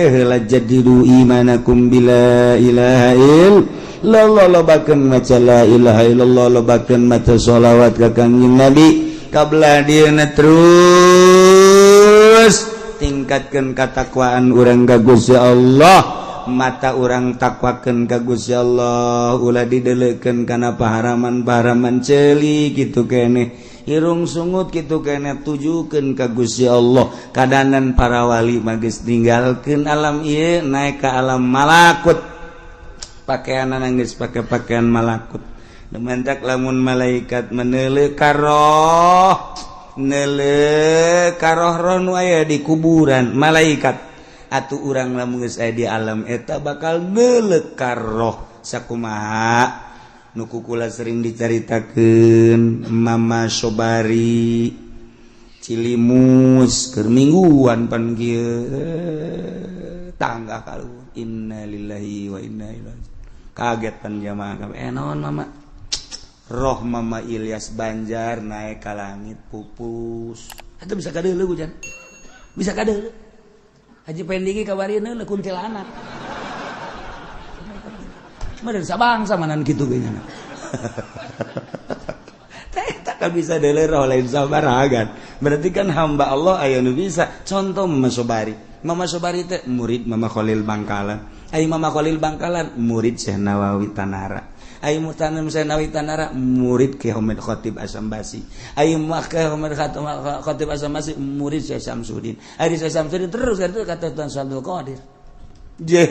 heula. Jadidu imanakum bila ilaha illallah, lobakeun maca la ilaha illallah, lobakeun maca sholawat ka Kangjeng Nabi kabla dieuna. Terus tingkatkeun katakwaan urang ka Gusti Allah, mata urang takwakeun ka Gusti Allah, ulah dideleukeun kana paharaman-paharaman. Ceuli kitu keneh, irung sungut kitu keneh, tujukeun ka Gusti Allah. Kadanan para wali mah geus ninggalkeun alam ieu, naik ka alam malakut, pakaian geus pake pakaian malakut. Dementak lamun malaikat meneuleuh karoh, neuleuh karoh roh nu aya di kuburan malaikat, atuh urang lamun geus aya di alam eta bakal neuleuh karoh sakumaha nu kukula sering dicaritakeun Mama Sobari Cilimus keur mingguan pan kieu, tangga kalu. Innalillahi wa inna ilaihi, kaget pan jamaah kabeh. Eh, naon, Mama? Roh Mama Ilyas Banjar naik ka langit, pupus. Itu bisa kadeuleu hujan, bisa kadeuleu. Haji Pendigi kabari neuleuh kuntilanak. Meureun sabangsa manan kitu ge nya. Teh tak bisa deuleu roh lain sabaragan. Berarti kan hamba Allah aya nu bisa. Contoh Mama Sobari. Mama Sobari teh murid Mama Khalil Bangkalan. Ai Mama Khalil Bangkalan murid Syekh Nawawi Tanara. Ai mutanam Syekh Nawawi Tanara murid Ki Hamid Khatib Asambasi. Ai Ki Hamid Khatib Asambasi murid Syekh Samsudin. Ai Syekh Samsudin terus kan itu kata Tuan Abdul Qadir. Je,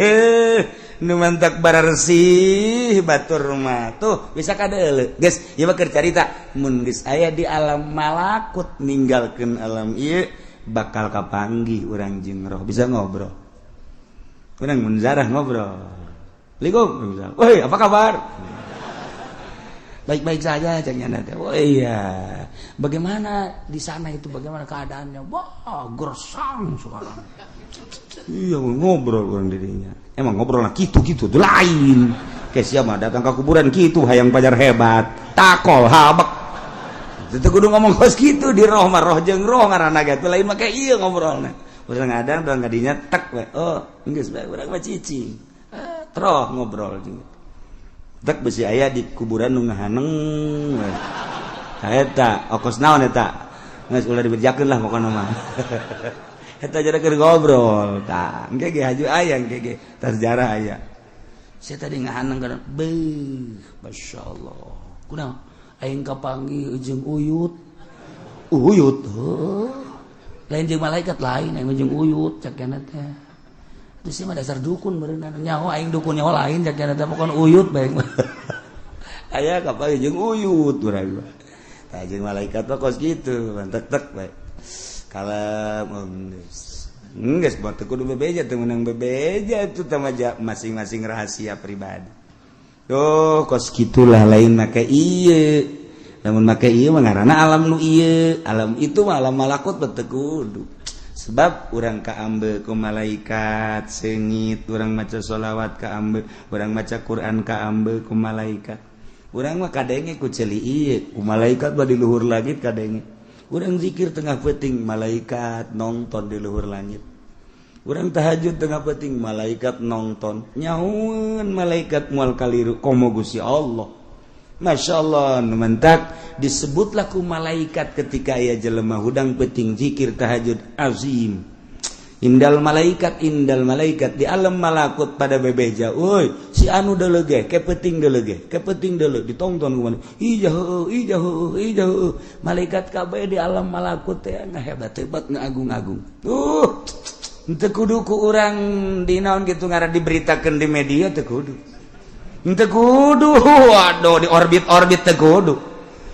nu mantak bararsih batur mah tuh bisa kadeuleu. Geus, ieu mah keur carita mun geus aya di alam malakut, ninggalkeun alam ieu, bakal kapanggih urang jeung roh, bisa ngobrol. Urang mun zarah ngobrol. Assalamualaikum. Woi, apa kabar? Baik-baik saja, cek teh. Oh iya. Bagaimana di sana itu, bagaimana keadaannya? Wah, gersang sekarang. Iya, ngobrol orang dirinya. Emang ngobrol lah gitu-gitu tuh lain. Kayak siapa datang ke kuburan gitu hayang pajar hebat. Takol habek. Itu kudu ngomong kos gitu di roh mah, roh jeung roh ngaranna ge lain mah kayak iya ngobrolna. Urang ngadang urang kadinya tek we. Oh, geus bae urang mah cicing. Eh, troh ngobrol juga. Tek besi aya di kuburan nu ngahaneng. Eta okos naon eta? Geus ulah dibejakeun lah pokona mah. Eta jadi keur ngobrol tah. Engke ge haju aya, engke ge sejarah aya. Saya tadi ngahaneng kana beuh, masyaallah. Kunaon? Aing kapanggih jeung uyut. Uyut heuh. Lain jeung malaikat, lain, aing jeung uyut cak kana teh. Terus sih mah dasar dukun berenang, nyaho aing dukun, nyaho lain cak kana teh, pokon uyut bae. Aya kapanggih jeung uyut urang mah. Tah, jeung malaikat mah kos kitu, tek tek bae. Kalau geus buat kudu bebeja, teu meunang bebeja itu teh masing-masing rahasia pribadi. Tuh kos gitulah, lain make ieu. Lamun make ieu mah ngaranna alam nu ieu, alam itu mah alam malakut teu kudu. Sebab urang kaambe ku malaikat seungit, urang maca sholawat kaambe, urang maca Quran kaambe ku malaikat. Urang mah kadenge ku ceuli ieu, ku malaikat mah di luhur langit kadenge. Urang zikir tengah peuting, malaikat nonton di luhur langit. Urang tahajud tengah peuting malaikat nonton. Nyaun malaikat moal kaliru komo Gusti Allah. Masya Allah, mentak disebutlah ku malaikat ketika aya jelema hudang peuting zikir tahajud azim. Indal malaikat di alam malakut pada bebeja. Woi, si anu deuleuh ke peuting deuleuh, ke peuting deuleuh ditonton ku mana. Ija heueuh, ija heueuh, ija heueuh. Malaikat kabeh di alam malakut teh ngahebat-hebat ngaagung-agung. Teu kudu ku urang di naon kitu ngaran diberitakeun di media teu kudu. Teu kudu, waduh di orbit-orbit teu kudu.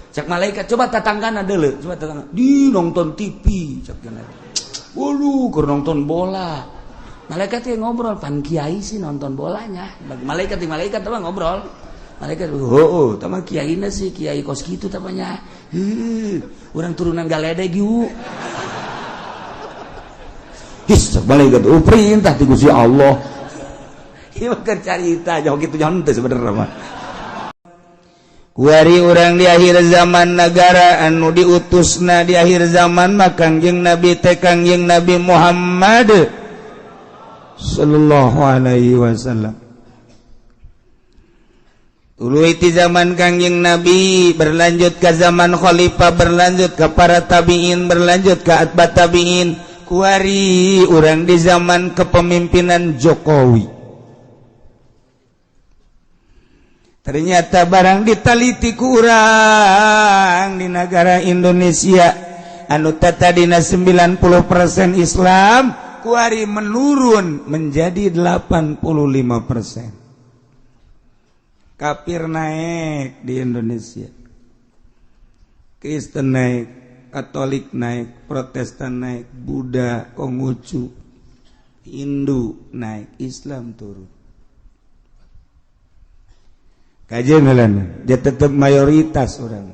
Cak malaikat coba tatanggana deuleuh, coba tatangga. Di nonton TV cak cenah. Waduh, keur nonton bola. Malaikat yang ngobrol, pan kiai sih nonton bolanya. Malaikat di malaikat apa ngobrol. Malaikat, oh, tama kiaina sih, kiai kos kitu tamanya. Heuh, urang turunan galedeg yuk. His, malaikat, oh perintah ti Gusti Allah. Ieu mah keur carita jauh kitu jauh teh sebenarnya mah. Kuari urang di akhir zaman negara anu diutusna di akhir zaman mah Kangjeng Nabi teh Kangjeng Nabi Muhammad sallallahu alaihi wasallam. Tuluy ti zaman Kangjeng Nabi berlanjut ke zaman khalifah, berlanjut ke para tabiin, berlanjut ke atba tabiin. Kuari urang di zaman kepemimpinan Jokowi. Ternyata barang ditaliti kurang di negara Indonesia anu tadina 90% Islam kuari menurun menjadi 85%. Kafir naik di Indonesia, Kristen naik, Katolik naik, Protestan naik, Buddha, Konghucu, Hindu naik, Islam turun. Kajian dia tetap mayoritas orang.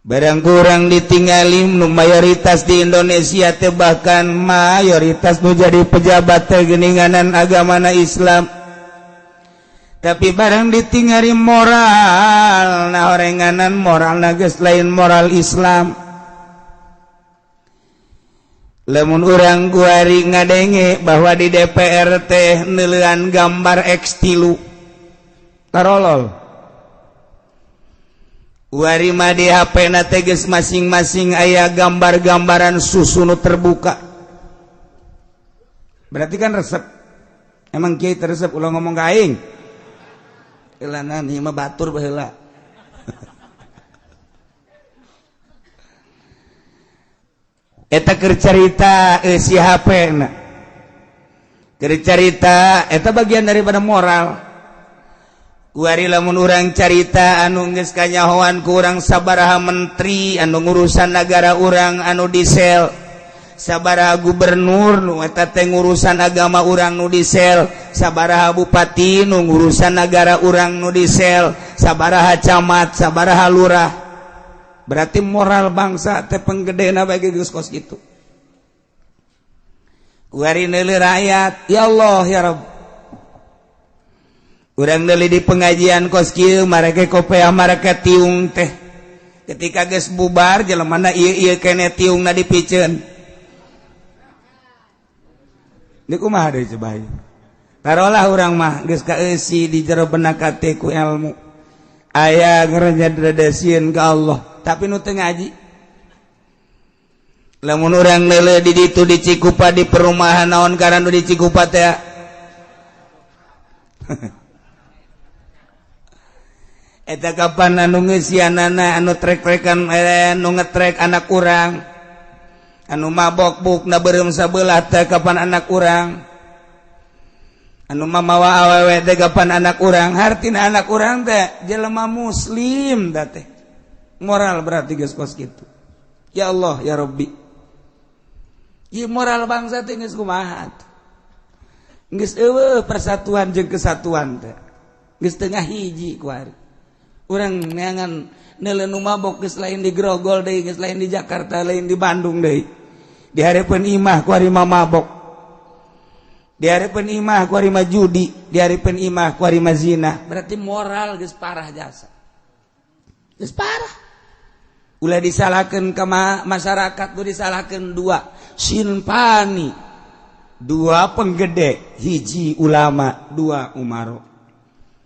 Barang kurang ditinggalin nu mayoritas di Indonesia teh bahkan mayoritas nu jadi pejabat teh geuninganan agamana Islam. Tapi barang ditinggali moral, nah orenganan moral geus lain moral Islam. Lamun urang kuari ngadenge bahwa di DPR teh neuleuan gambar X3 tarolol. Wari mah di HP na teh geus masing-masing aya gambar-gambaran susu nu terbuka. Berarti kan resep. Emang kiai teresep ulah ngomong ka aing. Elanan ieu mah batur baheula. Eta keur carita si HP na. Keur carita eta bagian daripada moral. Kuari lamun urang carita anu geus kanyahoan ku urang sabaraha menteri anu ngurusan nagara urang anu disel, sabaraha gubernur nu eta teh ngurusan agama urang nu disel, sabaraha bupati nu ngurusan nagara urang nu disel, sabaraha camat, sabaraha lurah. Berarti moral bangsa teh penggedena bagi geus kos kitu. Kuari neuleuh rakyat, ya Allah ya Rabb. Urang deuli di pengajian kos kieu mareke kopea mareke tiung teh. Ketika geus bubar jelemana ieu-ieu kene tiungna dipiceun. Ini kumaha deui coba ieu. Tarolah urang mah geus kaeusi di jero benak hate ku ilmu. Aya ngerenyadredesieun ka Allah, tapi nu teu ngaji. Lamun urang leuleuh di ditu di Cikupa di perumahan naon karena nu di Cikupa teh. Eta kapan anu ngeusianana anu trek-trekan anu ngetrek anak urang anu mabok bukna beureum sabelah teh kapan anak urang anu mamawa awewe teh kapan anak urang hartina anak urang teh jelema muslim da teh moral berarti geus kos kitu. Ya Allah ya Rabbi, ieu moral bangsa teh geus kumaha geus eueuh persatuan jeung kesatuan teh geus tengah hiji ku ari. Urang neangan neuleuh nu mabok geus lain di Grogol deui, geus lain di Jakarta, lain di Bandung deui. Di hareupeun imah ku ari mah mabok. Di hareupeun imah ku ari mah judi, di hareupeun imah ku ari mah zina. Berarti moral geus parah jasa. Geus parah. Ulah disalahkeun ka masyarakat, kudu disalahkeun dua, sinpani. Dua penggede, hiji ulama, dua umaro.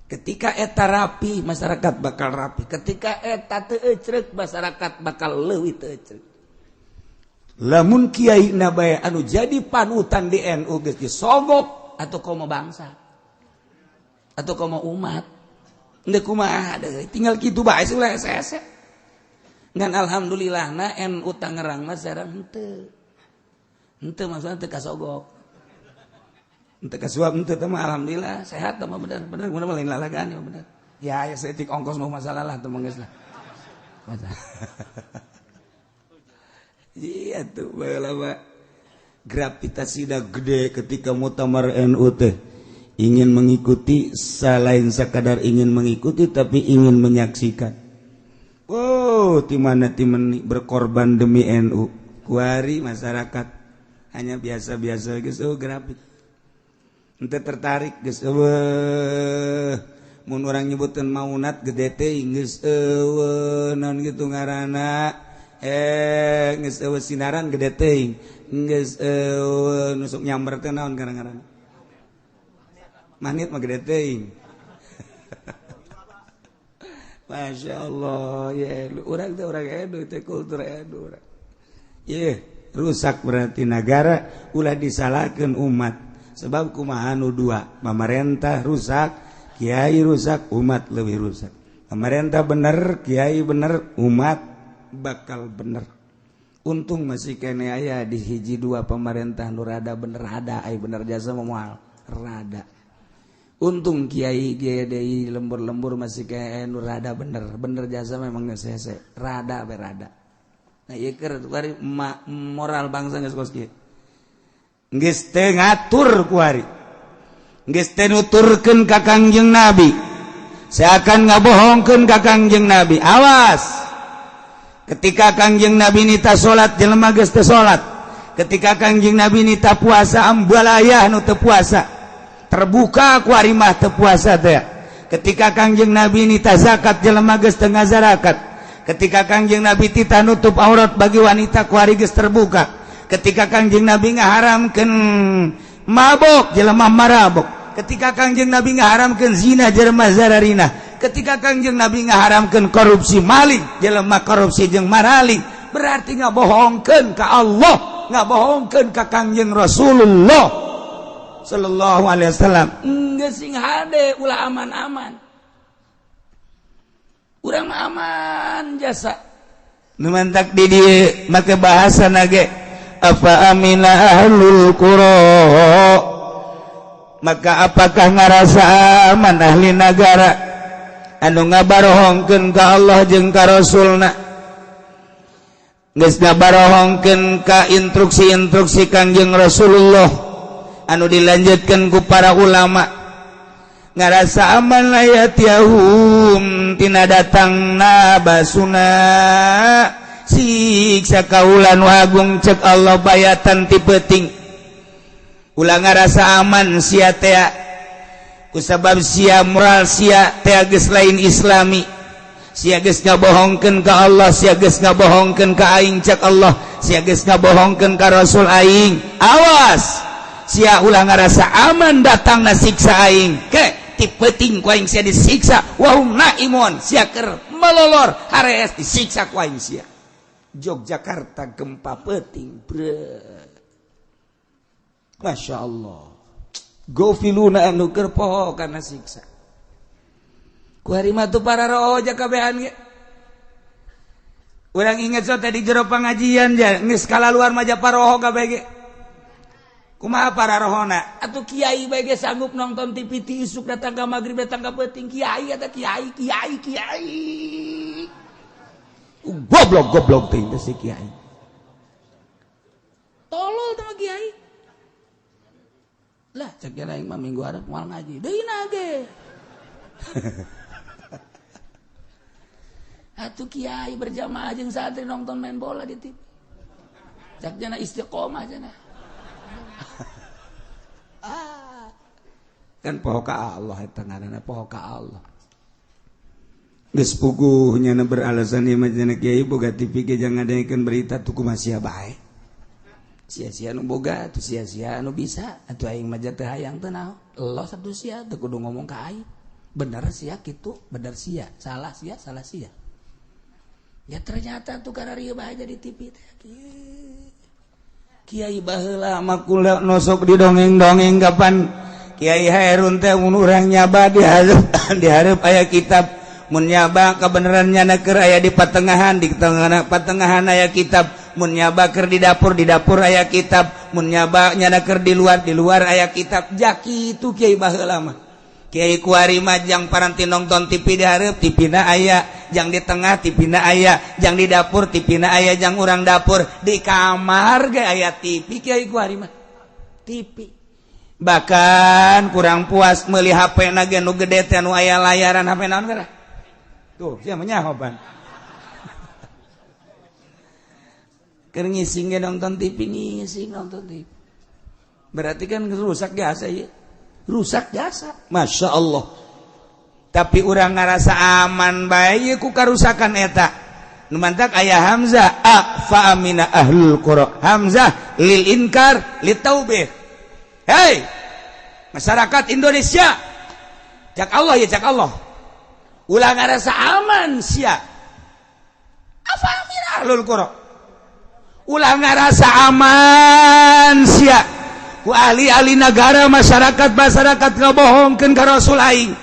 Ketika eta rapi, masyarakat bakal rapi. Ketika eta teu ecrek, masyarakat bakal leuwih teu ecrek. Lamun kiai na bae anu jadi panutan di NU geus disogok atau komo bangsa atau komo umat. Henteu kumaha deui, tinggal kitu bae ulah hese. Ngan alhamdulillah na NU Tangerang mah sareng henteu. Henteu maksudna teu kasogok. Henteu kasuap henteu teh mah alhamdulillah sehat teh mah bener bener mun lain lalagaan ya bener. Ya ya saeutik ongkos mau masalah lah teu mah geus lah. Iya tuh baheula mah gravitasi dah gede ketika muktamar NU teh ingin mengikuti, selain sekadar ingin mengikuti tapi ingin menyaksikan. Oh, di mana timeni berkorban demi NU. Kuari masyarakat hanya biasa-biasa geus oh grafik. Henteu tertarik geus eueuh. Mun urang nyebuteun maunat gede teh geus eueuh naon kitu ngaranna. Geus eueuh sinaran gede teuing. Geus eueuh nusuk nyamber teh naon ngaranna. Manit mah gede teuing. Masya Allah, ya urang teh urang edu teh kultur edu urang. Ye, rusak berarti negara ulah disalahkeun umat. Sebab kumaha nu dua, pamarentah rusak, kiai rusak, umat lebih rusak. Pemerintah bener, kiai bener, umat bakal bener. Untung masih kene aya di hiji dua pemerintah nu rada bener ada, ai bener jasa moal rada. Untung kiai kiai deui lembur-lembur masih kene nu rada bener, bener jasa memang geus hese, rada berada. Nah ieu keur kuari moral bangsa geus kos kieu. Geus teu ngatur kuari. Geus teu nuturkeun ka Kangjeng Nabi. Seakan ngabohongkeun ka Kangjeng Nabi. Awas. Ketika Kangjeng Nabi nita salat jelema geus teu salat. Ketika Kangjeng Nabi nita puasa ambalayah nu teu puasa. Terbuka ku ari mah teu puasa teh. Ketika Kangjeng Nabi nita zakat jelema geus teu ngazarakat. Ketika Kangjeng Nabi tita nutup aurat bagi wanita ku ari geus terbuka. Ketika Kangjeng Nabi ngaharamkeun mabok jelema marabok. Ketika Kangjeng Nabi ngaharamkeun zina jelema zararina. Ketika Kangjeng Nabi ngaharamkeun korupsi maling jelema korupsi jeung maraling. Berarti ngabohongkeun ka Allah, ngabohongkeun ka Kangjeng Rasulullah sallallahu alaihi wasallam. Geus sing hade ulah aman-aman. Urang mah aman jasa. Nu mantak di dieu make bahasa nage afa amina ahlul qura. Maka apakah ngarasa aman ahli nagara anu ngabarohongkeun ka Allah jeung ka Rasulna, geus ngabarohongkeun ka instruksi-instruksi Kangjeng Rasulullah anu dilanjutkeun ku para ulama, ngarasa aman layatiyahum tina datangna basuna siksa kaula nu agung cek Allah bayatan ti peuting. Ulah ngarasa aman sia teh kusabab sia moral sia teh geus lain islami, sia geus ngabohongkeun ka Allah, sia geus ngabohongkeun ka aing cek Allah, sia geus ngabohongkeun ka Rasul aing. Awas sia ulah ngarasa aman datangna siksa aing ke ti peuting ku aing sia disiksa wa hum naimun sia keur melolor harees disiksa ku aing sia. Yogyakarta gempa peuting bre. Masya Allah. Gofiluna anu keur poho kana siksa. Ku hari mah tuh para roja kabehan ge. Urang inget so tadi jero pengajian ja geus kalaluar mah paroho kabeh ge. Kumaha para rohona? Atuh kiai bae ge sanggup nonton TV ti isuk datang ka magrib datang ka peuting kiai eta kiai kiai kiai. Goblok goblok teh si kiai. Tolol teh kiai. Lah cek aing mah minggu hareup moal ngaji. Deui ge. Atuh kiai berjamaah jeung santri nonton main bola di TV. Cek jana istiqomah jana. Kan poho ka Allah eta ngaranna poho ka Allah. Geus puguh nyana beralasan ieu mah cenah kiai boga TV ge jangan ngadengekeun berita tuh kumaha sia bae. Sia-sia nu boga atuh sia-sia nu bisa atuh aing mah teu hayang teu naon. Los atuh sia teu kudu ngomong ka aing. Bener sia kitu, bener sia, salah sia, salah sia. Ya ternyata tuh karena rieu bae di TV teh. Kiai baheula mah kula nosok didongeng-dongeng kapan Kiai Hairun teh mun urang nyaba di hareup aya kitab, mun nyaba kabeneran nyana keur aya di patengahan, di tengah patengahan aya kitab, mun nyaba keur di dapur aya kitab, mun nyaba nyana keur di luar aya kitab. Jaki itu Kiai baheula mah. Kiai kuari mah jang paranti nonton TV di hareup, TV-na aya, jang di tengah TV-na aya, jang di dapur TV-na aya, jang urang dapur di kamar ge aya TV Kiai kuari mah. TV. Bahkan kurang puas meuli HP na ge nu gede teh nu aya layaran HP naon geura. Tuh, sia mah nyaho pan. Keur ngising ge nonton TV, ngising nonton TV. Berarti kan rusak jasa ieu. Rusak jasa. Masya Allah. Tapi urang ngarasa aman bae ku karusakan eta. Nu mantak aya hamzah a fa amina ahlul qura. Hamzah lil inkar litaubih. Hei, masyarakat Indonesia. Cak Allah ya cak Allah. Ulah ngarasa aman sia. Afa amina ahlul qura. Ulah ngarasa aman sia. Ku ahli-ahli negara masyarakat-masyarakat ngabohongkeun ka Rasul aing.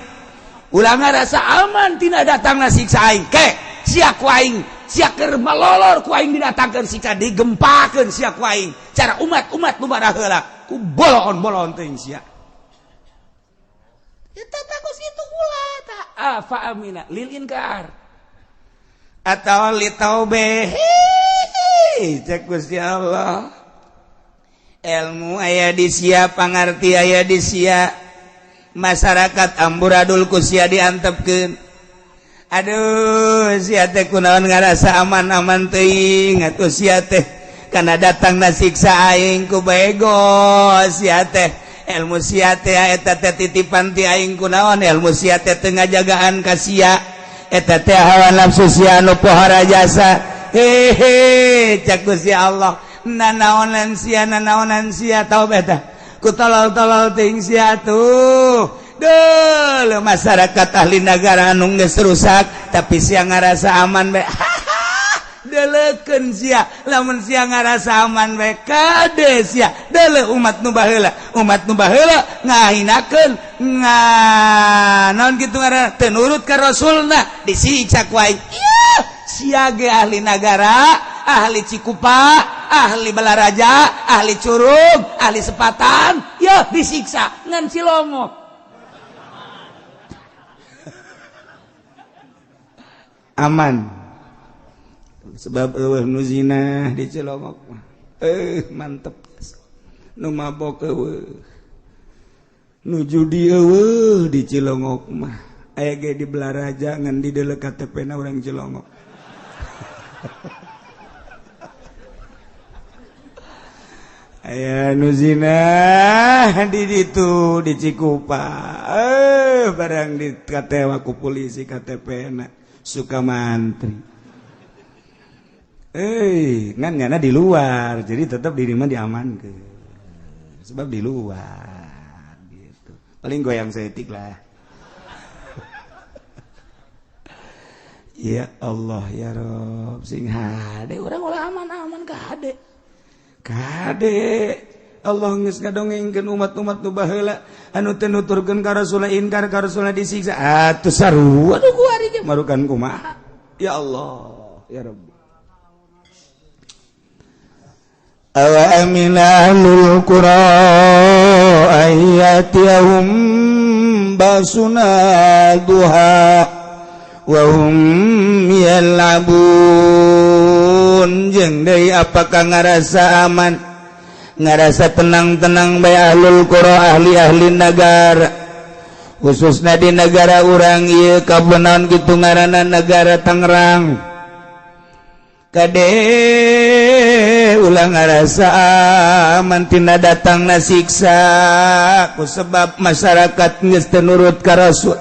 Ulah ngarasa aman tina datangna siksa aing. Ke sia ku aing, sia keur malolor ku aing didatangkeun siksa digempakeun sia ku aing. Cara umat-umat nu baraheula ku boloon-boloon teuing sia. Eta bagus itu ulah ta afa amina lil inkar. Atau li taubeh. Cek Gusti Allah. Ilmu aya di sia, pangarti aya di sia, masyarakat amburadul ku sia diantepkeun. Aduh, sia teh kunaon ngarasa aman-aman teuing atuh sia teh kana datangna siksa aing ku bego sia teh. Ilmu sia teh eta teh titipan ti aing kunaon, ilmu sia teh teu ngajagaan ka sia, eta teh hawa nafsu sia anu pohara jasa. Hehe, cak Gusti Allah. Nanaonan sia, nanaonan sia tau beta ku tolol-tolol ting sia tuh. Duh, masyarakat ahli negara anu geus rusak tapi sia ngarasa aman bae. Deleukeun sia, lamun sia ngarasa aman bae kade sia. Deuleu umat nu baheula, umat nu baheula ngahinakeun nga naon kitu ngaranna teu nurut ka Rasulna disiksa ku aing. Ieu sia ge ahli nagara, ahli Cikupa, ahli Balaraja, ahli Curug, ahli Sepatan, ya disiksa ngan Cilongok. Aman. Sebab eueuh nu zina di Cilongok mah. Mantep. Nu mabok eueuh. Nu judi eueuh di Cilongok mah. Aya ge di Balaraja ngan di deuleu KTP-na urang Cilongok. Aya nu zina di ditu di Cikupa, barang di katewa ku polisi KTP-na suka mantri. Ngan nyana di luar, jadi tetap di rumah diamankeun. Sebab di luar gitu. Paling goyang setik lah. Ya Allah ya Rob, sing hade urang ulah aman-aman ka hade. Kade Allah geus ngadongengkeun umat-umat nu baheula anu teu nuturkeun ka Rasul inkar ka Rasul disiksa atuh sarua atuh kuari ge marukan kumaha. Ya Allah ya Rabbi. Awa amina ahlul qura ayatihum basuna duha wa hum yal'abun. Jeung deui apakah ngarasa aman, ngarasa tenang-tenang bae ahlul qura, ahli-ahli negara, khususna di negara urang ieu kabenaon kitu ngaranna negara Tangerang. Kade ulah ngarasa aman tina datangna siksa ku sebab masyarakat geus teu nurut ka Rasul.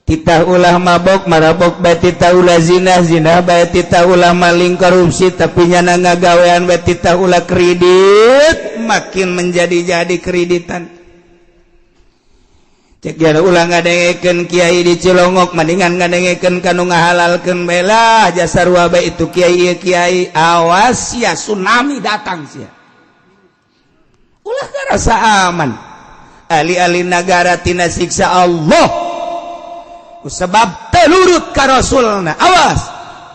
Titah ulah mabok, marabok bae. Titah ulah zina, zina bae. Titah ulah maling, korupsi, tapi nyana ngagawean bae. Titah ulah kredit, makin menjadi-jadi kreditan. Cek jara ulah ngadengekeun kiai di Cilongok, mendingan ngadengekeun kanu ngahalalkeun bae lah, jasa sarua bae itu kiai ieu kiai. Awas ya, tsunami datang sia. Ulah ngarasa aman ahli-ahli negara tina siksa Allah sebab telurut ka Rasulna. Awas,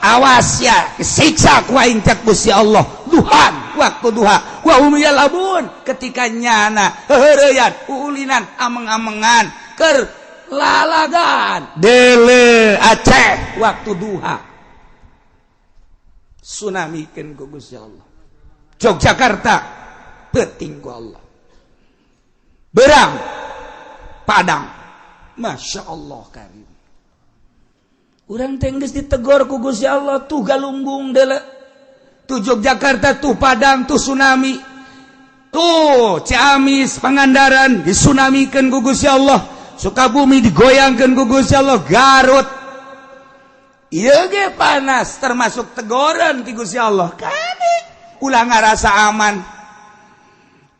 awas ya, siksa ku aing, cak Gusti Allah. Duhan, waktu duha, wa hum yal'abun, ketika nyana heureyan, ulinan, ameng-amengan, keur lalagan. Dele Aceh, waktu duha tsunami ku Gusti Allah. Yogyakarta peuting ku Allah, berang Padang. Masya Allah karim. Urang teh geus ditegor ku Gusti Allah. Tuh Galunggung dele, tuh Yogyakarta, tuh Padang, tuh tsunami, tuh Ciamis, Pangandaran disunamikeun ku Gusti Allah, Sukabumi digoyangkeun ku Gusti Allah, Garut ieu ge panas, termasuk tegoran ti Gusti Allah. Kade ulah ngarasa aman.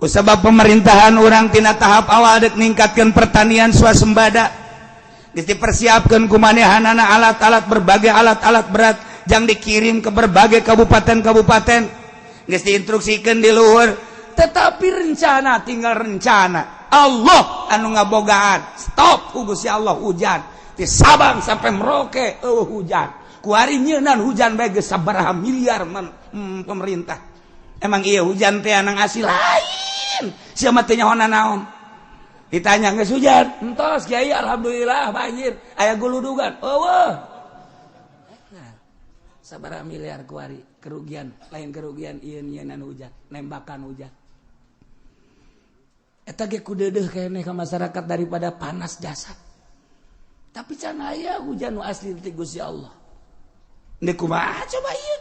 Ku sebab pemerintahan urang tina tahap awal dek ningkatkeun pertanian swasembada, geus dipersiapkeun ku manehanana alat-alat, berbagai alat-alat berat jang dikirim ke berbagai kabupaten-kabupaten, geus diinstruksikeun di luhur, tetapi rencana tinggal rencana. Allah anu ngabogaan. Stop ku Gusti Allah hujan di Sabang sampai Merauke. Eueuh hujan kuari, nyeunan hujan bae geus sabaraha miliar pemerintah. Emang iya hujan teh anang asli lain, sia mah teu nyaho naon. Ditanya, geus hujan entos kiai? Alhamdulillah. Banjir aya guludugan? Eueuh. Nah, sabaraha miliar kuari kerugian, lain kerugian ieu nyieunnan hujan, nembakan hujan. Eta ge kudeudeuh keneh ka masyarakat daripada panas jasad. Tapi can aya hujan nu asli ti Gusti Allah. Ini kumaha coba ieu?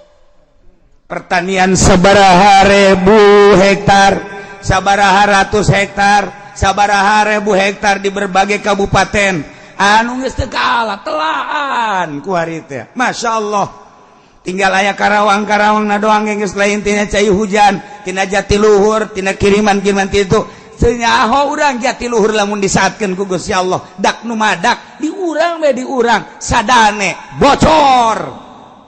Pertanian sabaraha ribu hektar, sabaraha ratus hektar, sabaraha ribu hektar di berbagai kabupaten anu geus teu kalah telaan ku hari teh. Masya Allah, tinggal aya Karawang-Karawang na doang yang geus lain tina cai hujan, tina jatiluhur, tina kiriman-kiriman itu. Senyaho urang jatiluhur lamun disaatkeun ku Gusti Allah dak nu madak di urang we, di urang sadane bocor.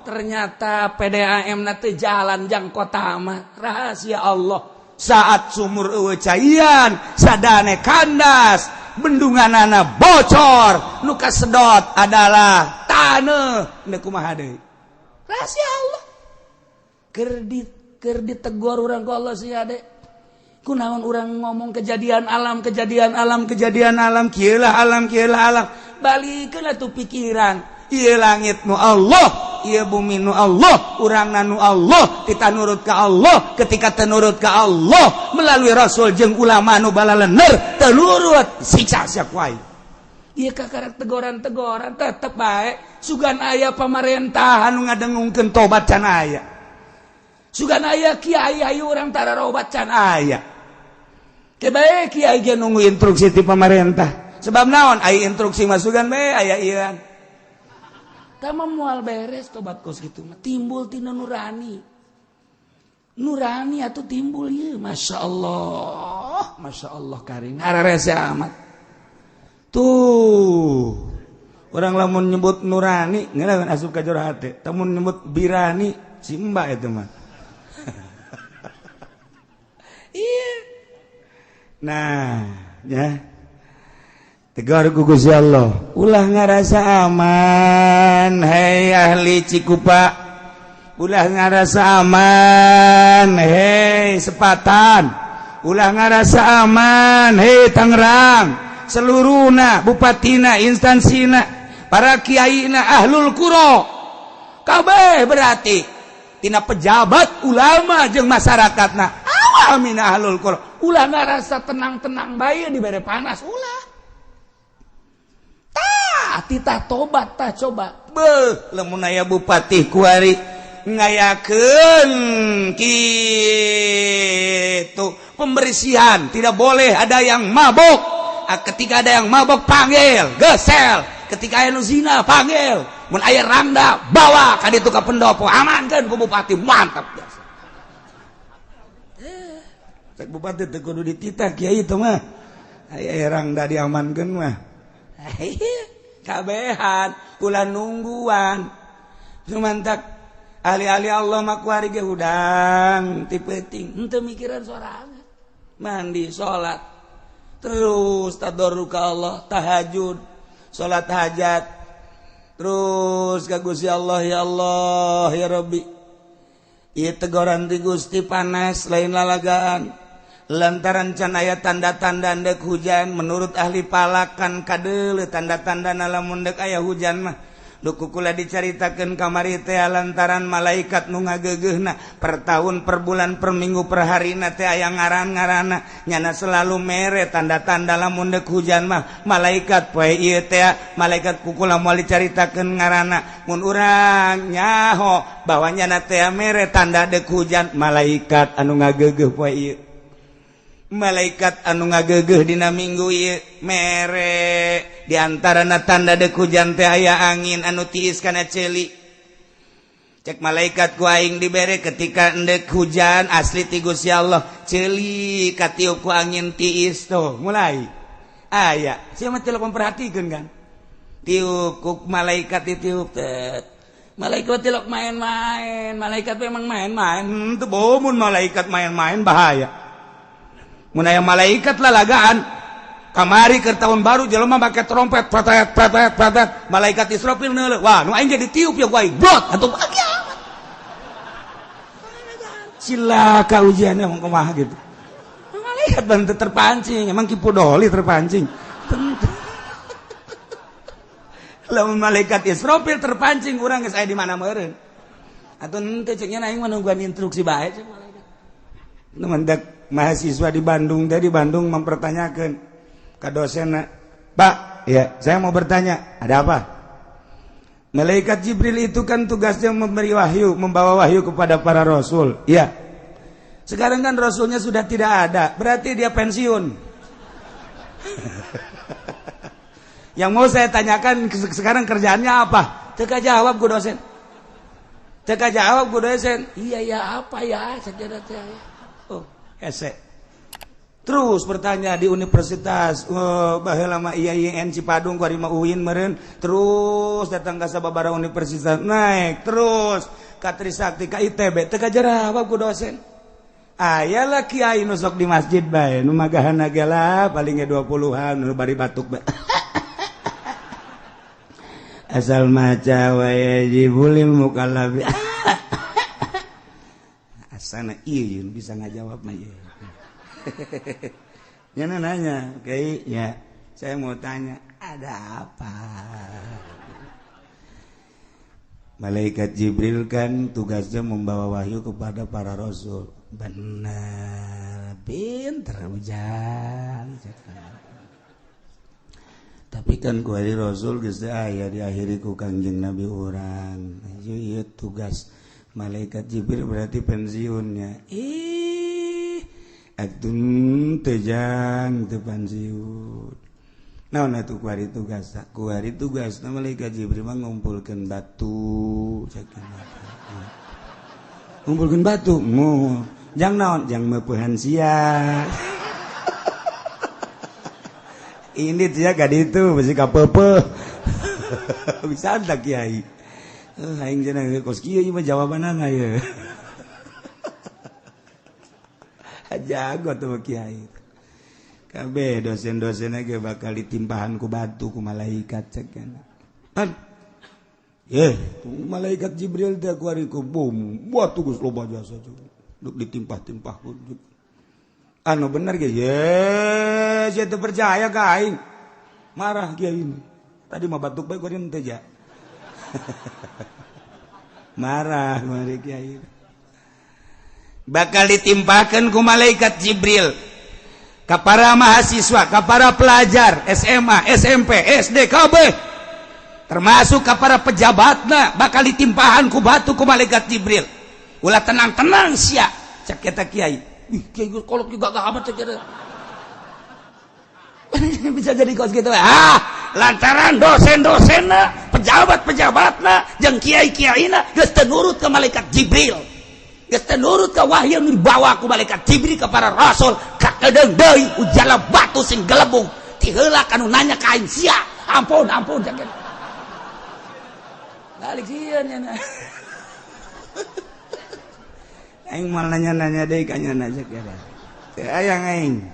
Ternyata PDAM na teu jalan jang kota mah. Rahasia Allah, saat sumur eueuh caian, sadane kandas, bendunganana bocor, nu kasedot adalah taneuh. Ndek kumaha deui? Rahasia Allah. Keur di keur ditegor urang ku Allah sia de. Kunaon urang ngomong kejadian alam, kejadian alam, kejadian alam, kieu lah alam, kieu lah alam. Balikeun atuh pikiran. Ieu langit nu Allah, ieu bumi nu Allah, urangna nu Allah, kita nurut ka Allah. Ketika tenurut ka Allah melalui Rasul jeung ulama nu balalener, tenurut siksa sia ku aing. Ieu kakarak tegoran-tegoran tetep bae. Sugan aya pamarentah anu ngadengungkeun tobat? Can aya. Sugan aya kiai ayu urang tararobat? Can aya. Ke bae kiai ge nunggu instruksi ti pamarentah. Sebab naon? Aya instruksi masukan bae aya ieu. Tama moal beres tobat kos gitu mah. Timbul tina nurani. Nurani atau timbul ieu. Masya Allah. Masya Allah karing. Hararese amat. Tuh. Orang lamun nyebut nurani, ngeunah asup ka jero hate. Lamun nyebut birani, si mbak itu mah. Iya. Nah, ya. Tegar ku Gusti Allah. Ulah ngarasa aman, hei ahli Cikupa. Ulah ngarasa aman, hei Sepatan. Ulah ngarasa aman, hei Tangerang. Seluruhna, bupatina, instansina, para kiaina, ahlul qura. Kabeh berarti tina pejabat, ulama jeung masyarakatna. Awamina ahlul qura. Ulah ngarasa tenang-tenang bae dibere panas, ulah. Tah, titah tobat tah coba. Beuh, lamun aya bupati kuari ngayakeun kitu pembersihan, tidak boleh ada yang mabok. Ah, ketika ada yang mabok, panggil, gesel. Ketika aya nu zina panggil, mun aya rangda bawa ka ditu ka pendopo, amankeun ku bupati, mantap biasa. Cek bupati teu kudu dititah kiai itu mah. Aya rangda diamankeun mah. Kabehan ulah nungguan. Cuman tak ahli-ahli Allah mah kuari ge hudang ti peuting, henteu mikiran sorangan. Mandi, salat, terus tadarru ka Allah, tahajud, salat hajat, terus ka Gusti Allah, ya Allah, ya Rabbi. Ieu tegoran ti Gusti panas lain lalagaan. Lantaran can aya tanda-tanda ndek hujan, menurut ahli falak kan kadeuleu tanda-tanda lamun dek aya hujan mah. Duku kula dicaritakeun kamari teh lantaran malaikat nu ngageugeuhna per tahun, per bulan, per minggu, per harina teh aya ngaran-ngaranna, nyana selalu mere tanda-tanda lamun deuk hujan mah malaikat poe ieu teh malaikat kukula moal dicaritakeun ngaranna. Mun urang nyaho bahwa nyana teh mere tanda deuk hujan malaikat anu ngageugeuh poe ieu, malaikat anu ngageugeuh dina minggu ieu mere diantarana tanda dek hujan teh aya angin anu tiis kana ceuli. Cek malaikat ku aing dibere ketika endek hujan asli ti Gusti Allah, ceuli katiup ku angin tiis tuh mulai aya. Sia mah teu memperhatikeun kan, tiup ku malaikat ditiup tet. Malaikat tilok main-main, malaikat memang main-main. Teu bomun malaikat main-main bahaya. Mun aya malaikat lalagaan kamari ke tahun baru jelema make trompet pretet pretet pretet, malaikat Israfil neuleuh, wah nu aing jadi tiup ya ku aing brot atuh kiamat. Cilaka ujiannya emang kumaha gitu. Malaikat bantu terpancing, emang Ki Pudoli terpancing. Lamun malaikat Israfil terpancing urang geus aya di mana meureun. Atuh henteu ceuk nya aing mah nungguan instruksi bae cek malaikat. Nu mendak mahasiswa di Bandung teh di Bandung mempertanyakan ke dosen, "Pak, ya, saya mau bertanya, ada apa?" Malaikat Jibril itu kan tugasnya memberi wahyu, membawa wahyu kepada para rasul. Ya. Sekarang kan rasulnya sudah tidak ada, berarti dia pensiun. Yang mau saya tanyakan sekarang kerjaannya apa? Teka jawab ku dosen. Teka jawab ku dosen. Iya ya apa ya? Saya oh, hese. Terus bertanya di universitas, oh, baheula mah IAIN Cipadung kuari mah UIN meureun, terus datang ka sababaraha universitas, naik terus ka Trisakti, ka ITB, teu kajarabab ku dosen. Aya lah kiai nu sok di masjid bae, nu magahana ge lah paling ge 20-an nu bari batuk bae. Asal maca wa yajibul mukallafi. Asana ieu bisa ngajawab mah ieu. Nyana nanya, oke, ya, saya mau tanya, ada apa? Malaikat Jibril kan tugasnya membawa wahyu kepada para rasul. Benar, pinter ujang. Tapi kan kuari rasul geus aya diakhiri ku Kangjeng Nabi urang. Ieu tugas malaikat Jibril berarti pensiunnya. Ih, atun tejang teu pensiun. Naon atuh kuari tugas? Kuari tugas na malaikat Jibril mah ngumpulkeun batu, ngumpulkeun batu. Mu jang naon? Jang meupehan sia. Ini dia gak itu besi kapepe. Bisa tak kiai? Aing cenah kos kieu ieu mah jawabanana ye. Jago tuh kiai. Kabeh dosen-dosenna ge bakal ditimpahan ku batu ku malaikat cek kana. Pan. Ye, malaikat Jibril teh kuari ku bom, batu geus loba jasa duk ditimpah-timpah ku. Anu bener ge, ye, sia teu percaya ka aing. Marah kiai ini. Tadi mah batuk bae kuari teh ja. Marah mari kiai. Bakal ditimpakan ku malaikat Jibril ka para mahasiswa, ka para pelajar SMA, SMP, SD, KB, termasuk ka para pejabatna bakal ditimpahan ku batu ku malaikat Jibril. Ulah tenang-tenang sia, cek eta kiai. Ih, kiai kolot juga gak amat cek eta. Bisa jadi kos gitu. Ah, Lantaran dosen-dosenna, pejabat-pejabatna, jeung kiai-kiaina geus teu nurut ke malaikat Jibril. Geus teu nurut ka wahyu nu dibawa ku malaikat Jibril ka para rasul, kakedeung deui ujala batu sing gelebung. Ti heula kanu nanya ka aing sia. Ampun, ampun jangan. Balik sieun nya. Aing mal nanya-nanya deui ka nya cek ya. Teu aya aing.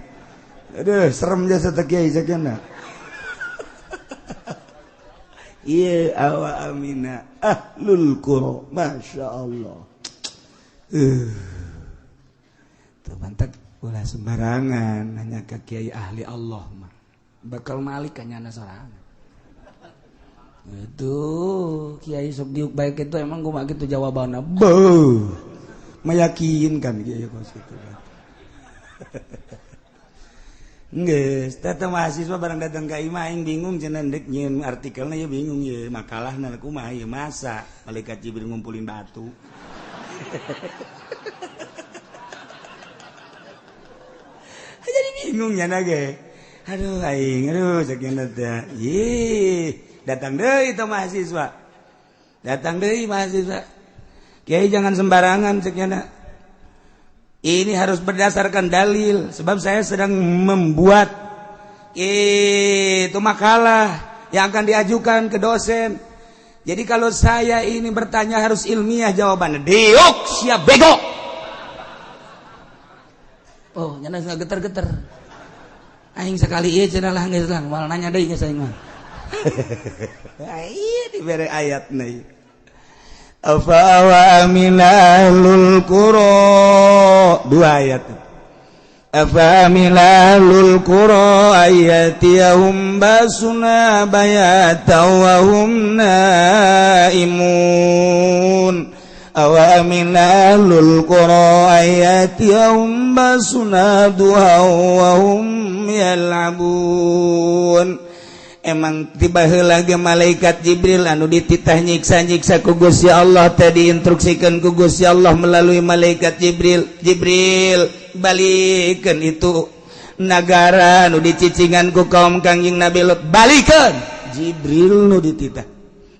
Aduh, serem jasa teh kiai cek nya. Ieu awa amina ahlul qura, masya Allah. Tuh mantak ulah sembarangan nanya ka kiai ahli Allah mah. Bakal malik ka nyana sorangan. Itu kiai sok diuk baik itu emang gua mah kitu jawabanna. Beuh. Meyakinkan kiai kos kitu. Geus, teh mahasiswa barang datang ka imah aing bingung cenah deuk nyieun artikelna ye bingung ye makalahna kumaha ye masa malaikat Jibril ngumpulin batu. Jadi bingung nya ge. Aduh aing, aduh cek nya teh. Ih, datang deui teh mahasiswa. Datang deui mahasiswa. Kiai jangan sembarangan cek nya. Ini harus berdasarkan dalil, sebab saya sedang membuat itu makalah yang akan diajukan ke dosen. Jadi kalau saya ini bertanya harus ilmiah jawabannya. Diuk siap bego. Oh, nyana geter-geter. Aing sekali ieu cenah lah geus lah, moal nanya deui geus aing mah. Ieu dibere ayatna ieu. Afa wa aminalul qura, dua ayat. Afa aminalul qura ayatiyahum basuna bayata wa hum naimun. Awa aminalul qura ayatiyahum basuna duha wa hum yal'abun. Emang tiba heula ge malaikat Jibril anu dititah nyiksa-nyiksa ku Gusti Allah teh diinstruksikan ku Gusti Allah melalui malaikat Jibril. Jibril balikeun itu nagara anu dicicingan ku kaum Kangjeng Nabi Lut, balikeun. Jibril nu dititah.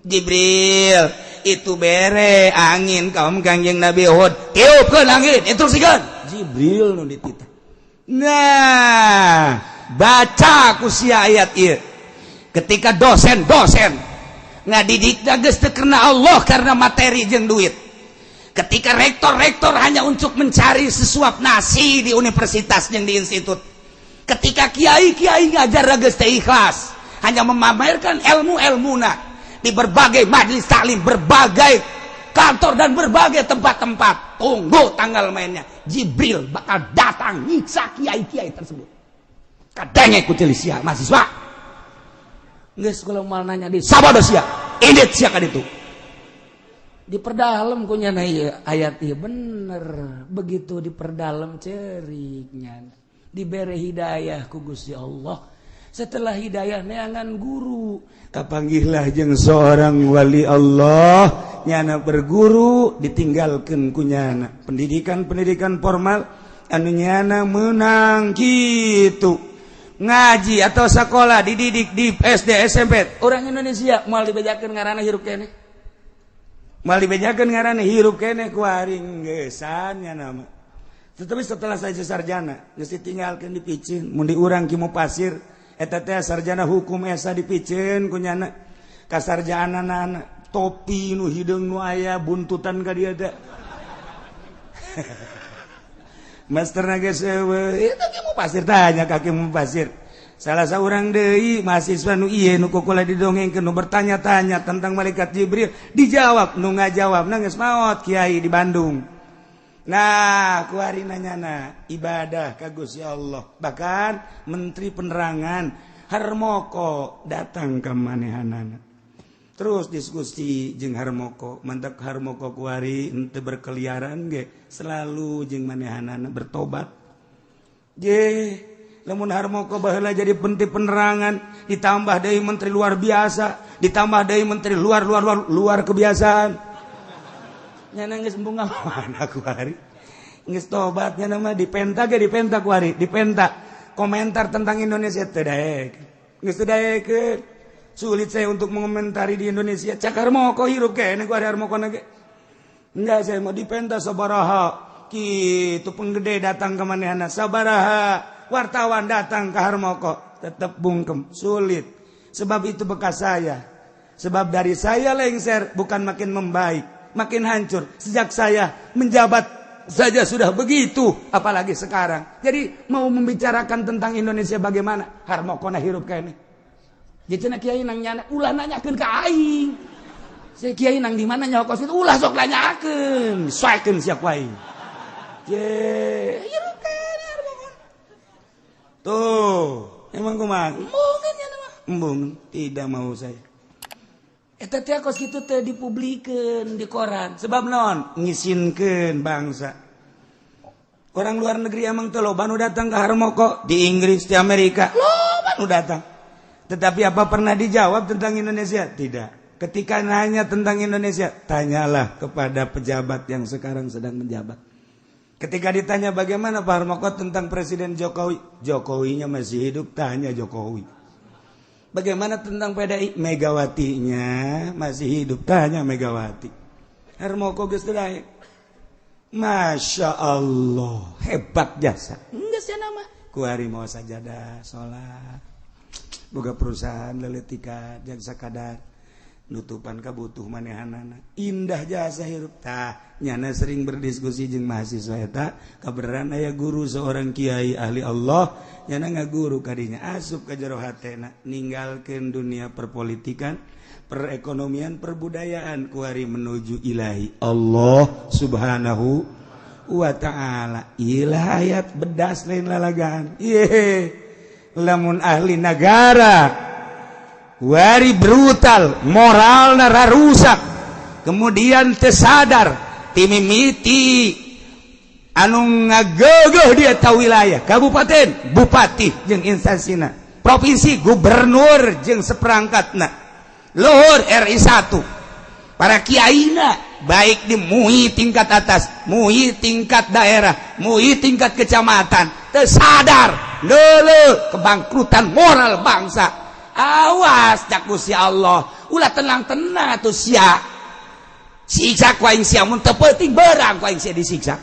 Jibril itu bere angin kaum Kangjeng Nabi Hud, tiupkeun angin, instruksikeun. Jibril nu dititah. Nah, baca ku sia ayat ieu. Ketika dosen-dosen ngadidik geus teu karena Allah karena materi jeung duit. Ketika rektor-rektor hanya untuk mencari sesuap nasi di universitas jeung di institut. Ketika kiai-kiai ngajar geus teu ikhlas, hanya memamerkan ilmu-ilmuna di berbagai majelis taklim, berbagai kantor dan berbagai tempat-tempat. Tunggu tanggal mainnya, Jibril bakal datang nyiksa kiai-kiai tersebut. Kadangnya ku sia mahasiswa. Geus kalau mal nanya di sabodo sia, indit sia ka ditu. Diperdalam ku nya ayat ieu bener, begitu diperdalam ceriknya. Dibere hidayah ku Gusti Allah. Setelah hidayah neangan guru, kapanggihlah jeung seorang wali Allah, nyana berguru ditinggalkeun ku nyana. Pendidikan-pendidikan formal anu nyana meunang kitu. Ngaji atau sekolah dididik di SD SMP orang Indonesia moal dibejakeun ngaranna hirup keneh, moal dibejakeun ngaranna hirup keneh ku aring geusan nya nama. Tetapi setelah saya sarjana geus ditinggalkeun dipiceun mun di urang ki pasir eta teh sarjana hukum esa dipiceun ku nyana kasarjanana topi nu hideung nu aya buntutan ka dieu teh. Master geus eueuh eta ki mu pasir tanya ka ki mu pasir. Salah seorang deui mahasiswa nu ieu nu kukula didongengkeun nu bertanya-tanya tentang malaikat Jibril dijawab nu ngajawabna geus maot kiai di Bandung. Nah, ku ari nanyana ibadah ka Gusti Allah. Bahkan menteri penerangan Harmoko datang ka manehanana. Terus diskusi jeung Harmoko, mantak Harmoko kuari henteu berkeliaran ge, selalu jeung manehanana bertobat. Je, lamun Harmoko baheula jadi menteri penerangan, ditambah deui menteri luar biasa, ditambah deui menteri luar luar luar luar kebiasaan. Nyana geus embung mana kuari. Geus tobat nyana mah dipenta ge dipenta kuari, dipenta komentar tentang Indonesia teu daek. Geus teu daekeun. Sulit saya untuk mengomentari di Indonesia. Cak Harmoko hirup keneh ku ari Harmoko ge. Enggak, saya mau dipentas sabaraha. Kitu penggede datang ke manehna sabaraha, wartawan datang ke Harmoko, tetap bungkem, sulit. Sebab itu bekas saya. Sebab dari saya lengser bukan makin membaik, makin hancur. Sejak saya menjabat saja sudah begitu, apalagi sekarang. Jadi mau membicarakan tentang Indonesia bagaimana? Harmokona hirup keneh. Jadi cenah kiai nang nyana ulah nanyakeun ka aing. Saya kiai nang di mana nyaho kos itu ulah sok nanyakeun, soekeun sia ku aing. Ye, hirup keneh Harmokona. Tuh, emang kumaha? Embungeun nya mah. Embung, tidak mau saya. Eta teh kos kitu teh dipublikeun di koran. Sebab naon? Ngisinkeun bangsa. Orang luar negeri emang teh loba nu datang ke Harmoko, di Inggris, di Amerika, loba nu datang. Tetapi apa pernah dijawab tentang Indonesia? Tidak. Ketika nanya tentang Indonesia, tanyalah kepada pejabat yang sekarang sedang menjabat. Ketika ditanya bagaimana Pak Harmoko tentang Presiden Jokowi, Jokowinya masih hidup, tanya Jokowi. Bagaimana tentang PDI? Megawatinya masih hidup, tanya Megawati. Harmoko geus teu daek. Masya Allah, hebat jasa. Geus sia nama. Kuari mau sajadah, salat. Boga perusahaan leuleutikan jang sakadar nutupan kabutuh manehanana. Indah jasa hirup. Tah, nyana sering berdiskusi jeung mahasiswa eta, kabeneran aya guru seorang kiai ahli Allah, nyana ngaguru kadinya asup ka jero hatena, ninggalkeun dunia perpolitikan, perekonomian, perbudayaan kuari menuju ilahi Allah Subhanahu wa ta'ala. Ilah ayat bedas lain lalagaan. Ye, lamun ahli negara wari brutal, moral nara rusak, kemudian tersadar timimiti anu ngagegeh dia tahu wilayah kabupaten, bupati jeung instansina, provinsi gubernur jeung seperangkatna, luhur RI 1, para kiaina baik di MUI tingkat atas, MUI tingkat daerah, MUI tingkat kecamatan, tersadar leuleuh kebangkrutan moral bangsa. Awas cak Gusti Allah, ulah tenang-tenang atuh sia. Siksa ku aing sia mun teu penting berang ku aing sia disiksa.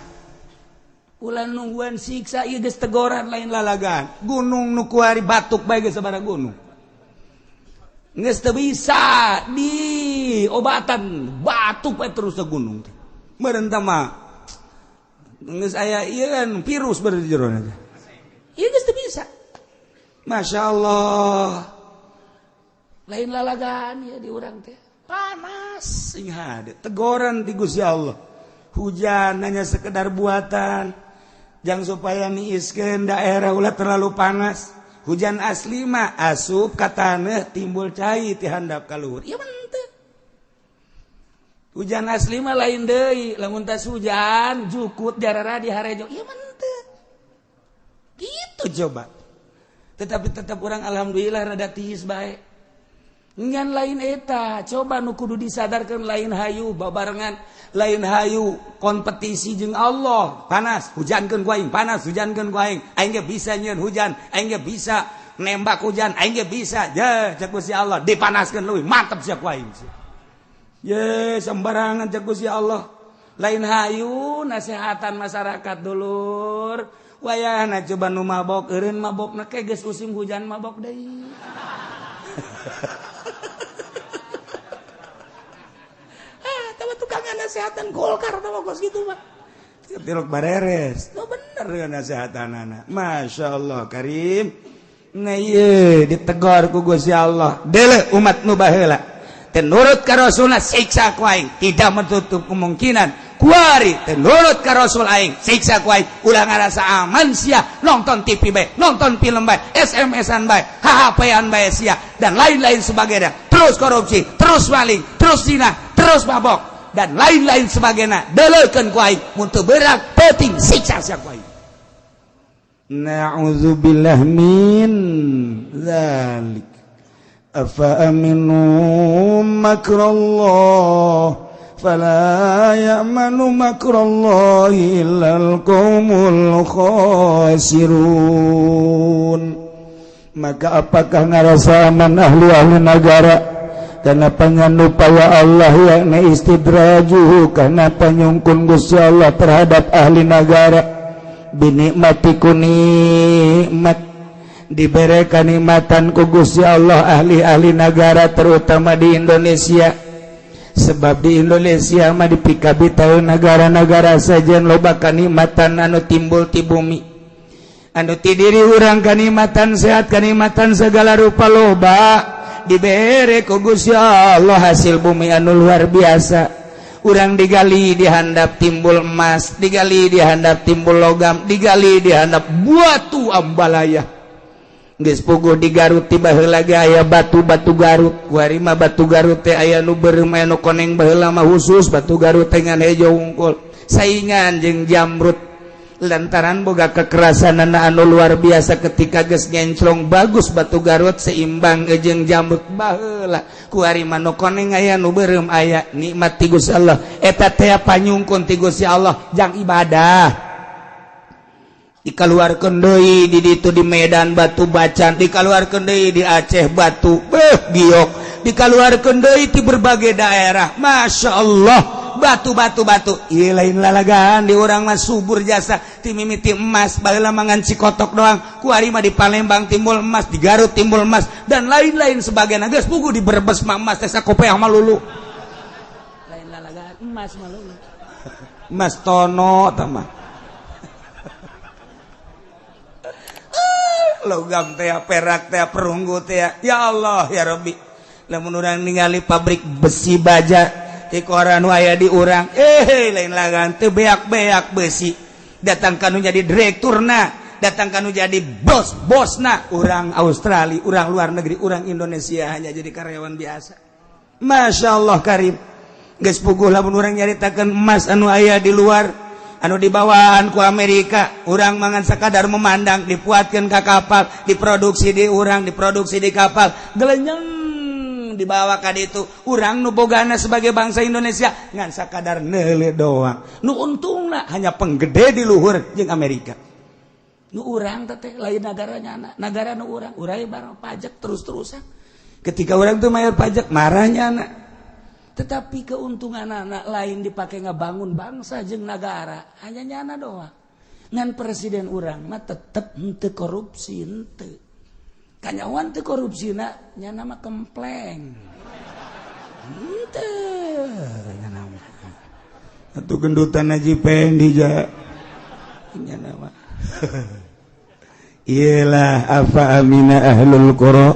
Ulah nungguan siksa ieu geus tegoran lain lalagaan. Gunung nu kuari batuk bae geus sabaraha gunung. Geus teu bisa di obatan batuk bae terus ke gunung teh. Meureun tah mah geus aya ieu kan virus beureun di jero teh. Ieu geus teu bisa. Masya Allah. Lain lalagaan ya di urang teh. Panas sing hade tegoran ti Gusti Allah. Hujan hanya sekedar buatan. Jang supaya niiskeun daerah ulah terlalu panas. Hujan asli mah asup ka taneuh timbul cai ti handap ka luhur. Ieu mah henteu. Hujan asli mah lain deui, lamun tas hujan jukut jarara di harejo. Ieu mah henteu. Gitu coba. Tetapi tetap orang alhamdulillah rada tiis bae. Ngan lain eta, coba nu kudu disadarkan lain hayu babarengan, lain hayu kompetisi jeung Allah. Panas, hujankeun ku aing, panas, hujankeun ku aing. Aing ge bisa nyieun hujan, aing ge bisa nembak hujan, aing ge bisa. Ye, cek Gusti Allah, dipanaskeun leuwih mantep sia ku aing. Ye, sembarangan cek Gusti Allah. Lain hayu nasehatan masyarakat dulur. Wayahna coba nu mabok eureun mabokna ke geus musim hujan mabok deui. Tukang nasehatan Golkar tau kos gitu mah. Tilok bareres. Lo bener dengan nasehatan anak. Masya Allah Karim. Nah ieu ditegor ku Gusti Allah. Dele umat nu baheula. Teu nurut ka Rasulna siksa ku aing. Tidak menutup kemungkinan. Kuari teu nurut ka Rasul aing siksa ku aing. Ulah ngarasa aman sia nonton TV bae, nonton film bae, SMS-an bae, HP-an bae sia dan lain-lain sebagainya. Terus korupsi, terus maling, terus zina, terus mabok dan lain-lain sebagainya. Deleukeun ku aing mun teu beurang peuting siksa sia ku aing. Na'udzubillah min dzalik. Afa aminu makrallah fala ya'manu makrallahi illal qaumul khasirun. Maka apakah ngarasa aman ahli-ahli nagara karena panyanupaya Allah yakni istidrajuhu karena panyungkun Gusti Allah terhadap ahli nagara binikmati ku nikmat diberi kanikmatan ku Gusti Allah ahli-ahli nagara terutama di Indonesia. Sebab di Indonesia mah dipikabi tahu negara-negara saja loba kanikmatan anu timbul ti bumi, anu ti diri urang kanikmatan sehat, kanikmatan segala rupa loba dibere ku Gusti Allah hasil bumi anu luar biasa. Urang digali dihandap timbul emas, digali dihandap timbul logam, digali dihandap batu ambalaya. Geus puguh di Garut tiba heula ge aya batu-batu Garut. Kuari mah batu Garut teh aya nu beureum aya nu koneng, baheula mah khusus batu Garut teh ngan hejo wungkul. Saingan jeung jamrut lantaran boga kekerasanana anu luar biasa ketika geus ngenclong bagus batu Garut seimbang jeung jamrut baheula. Kuari mah nu koneng aya nu beureum aya nikmat ti Gusti Allah. Eta teh panyungkun ti Gusti Allah jang ibadah. Dikaluarkeun deui di ditu di Medan batu bacan, dikaluarkeun deui di Aceh batu beuh giok, dikaluarkeun deui di berbagai daerah. Masya Allah batu-batu batu ieu lain lalagaan di urang mah subur jasa ti mimiti emas baheula mangan cikotok doang. Kuari mah di Palembang timbul emas, di Garut timbul emas dan lain-lain sebagainya. Geus puguh di Brebes mah emas teh sakopeah mah lulu. Lain lalagaan emas mah lulu. Emas tono tah mah. Logam teh, perak teh, perunggu teh. Ya Allah ya Rabbi. Lamun urang ningali pabrik besi baja ti koran nu aya di urang, lain lagan teu beak-beak besi. Datang kanu jadi direkturna, datang kanu jadi bos-bosna. Urang Australia, urang luar negeri, urang Indonesia hanya jadi karyawan biasa. Masya Allah karim. Geus puguh lamun urang nyaritakeun emas anu aya di luar, anu dibawaan ku Amerika, urang mangan sekadar memandang, dipuatkeun ka kapal, diproduksi di urang, diproduksi di kapal, gelenyeng dibawa ka ditu. Urang nu bogana sebagai bangsa Indonesia ngan sakadar neuleuh doang. Nu untungna hanya penggede di luhur jeung Amerika. Nu urang teh lain nagaranya anak, nagara nu urang, urang barang pajak terus-terusan. Ketika urang tuh bayar pajak marahnya anak. Tetapi keuntungan anak lain dipakai ngebangun bangsa jeung nagara, hanya nyana doang. Ngan presiden urang mah tetep henteu korupsi henteu. Kanyawan teu korupsina nyana mah kempleng. Henteu nyana mah. Atuh gendutan Haji Pendi ja. Nyana mah. Iyalah afa amina ahlul qura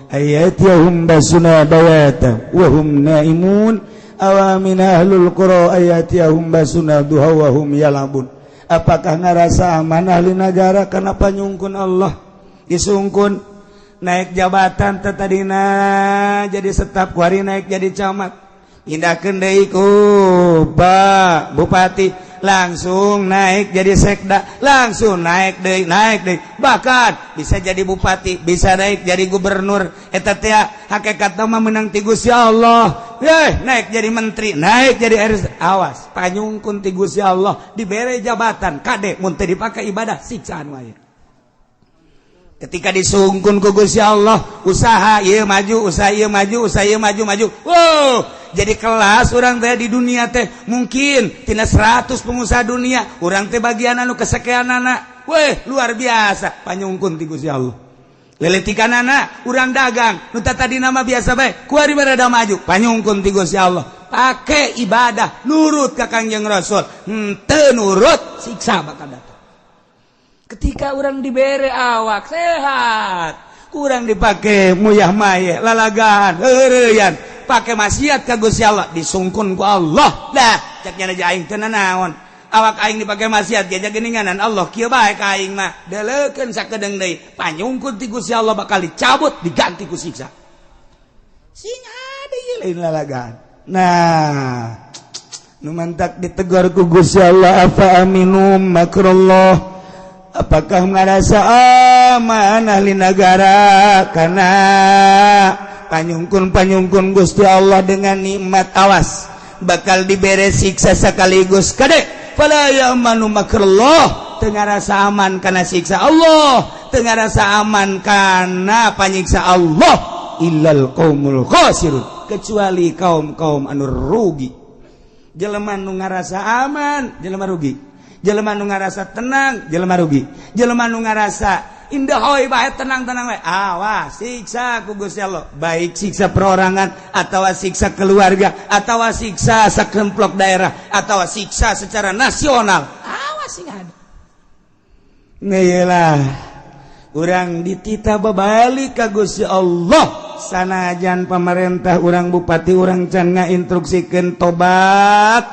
ayatihum basuna bayata wa hum naimun awamina ahlul qura ayatihum basuna duha wa hum yalabun. Apakah ngarasa aman ahli nagara karena panyungkun Allah disungkun naik jabatan tetadina jadi staf kuari naik jadi camat pindahkeun deui ku Pak Bupati langsung naik jadi sekda, langsung naik deui, bahkan bisa jadi bupati, bisa naik jadi gubernur. Eta teh hakikatna mah menang ti Gusti Allah. Naik jadi menteri, naik jadi RS. Awas, panyungkun ti Gusti Allah dibere jabatan kade mun teu dipake ibadah siksaan wae. Ketika disungkun ku Gusti Allah, usaha ieu maju, usaha ieu maju, usaha ieu maju maju. Wow, jadi kelas orang teh di dunia teh mungkin tina 100 pengusaha dunia, urang teh bagian anu kesekianana. Weh, luar biasa panyungkun ti Gusti Allah. Leletikanana urang dagang, nu tadi nama biasa bae, kuari rada maju, panyungkun ti Gusti Allah. Pake ibadah, nurut ka Kangjeng Rasul. Henteu nurut siksa bakal datang. Ketika orang dibere awak sehat, kurang dipakai muyah maye, lalagaan, heureuyan, pakai maksiat ka Gusti Allah, disungkun ku Allah. Dah, cek nya aing teu nanaon. Awak aing dipake maksiat ge geuninganan Allah kieu bae ka aing mah. Deleukeun sakedeung deui, panyungkun ti Gusti Allah bakal dicabut, diganti ku siksa. Sing ade ieu lain lalagaan. Nah, nu mantak ditegur ku Gusti Allah, afa aminu makrullah. Apakah ngarasa aman ahli negara karena panyungkun-panyungkun Gusti Allah dengan nikmat, awas bakal dibere siksa sekaligus kade fala ya'manu makrullah, teu ngarasa aman karena siksa Allah. Teu ngarasa aman kana panyiksa Allah illal qaumul khasirun, kecuali kaum-kaum anu rugi. Jelema nu ngarasa aman jelema rugi, jelema nu ngarasa tenang jelema rugi, jelema nu ngarasa indah hoi bae, tenang-tenang bae, awas siksa ku Gusti Allah, baik siksa perorangan atau siksa keluarga atau siksa sakemplok daerah atau siksa secara nasional. Awas sing ada. Ngeyelah urang dititah babalik ka Gusti Allah. Sanajan pemerintah urang, bupati urang can ngainstruksikeun tobat,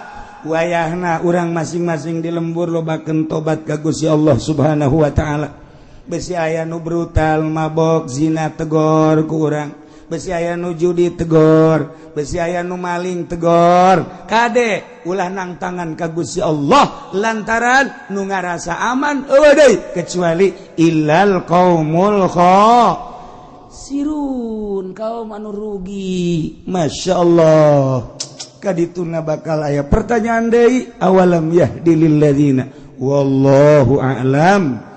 wayahna urang masing-masing di lembur lobakeun tobat ka Gusti Allah Subhanahu wa taala. Besi aya nu brutal, mabok, zina, tegor ku urang. Besi aya nu judi, tegor. Besi aya nu maling, tegor. Kade ulah nang tangan ka Gusti Allah, lantaran nu ngarasa aman euweuh deui kecuali illal qaumul khasirun, kaum anu rugi. Masya Allah, kadituna bakal aya pertanyaan deui, awalam yahdi lil ladzina, wallahu a'lam.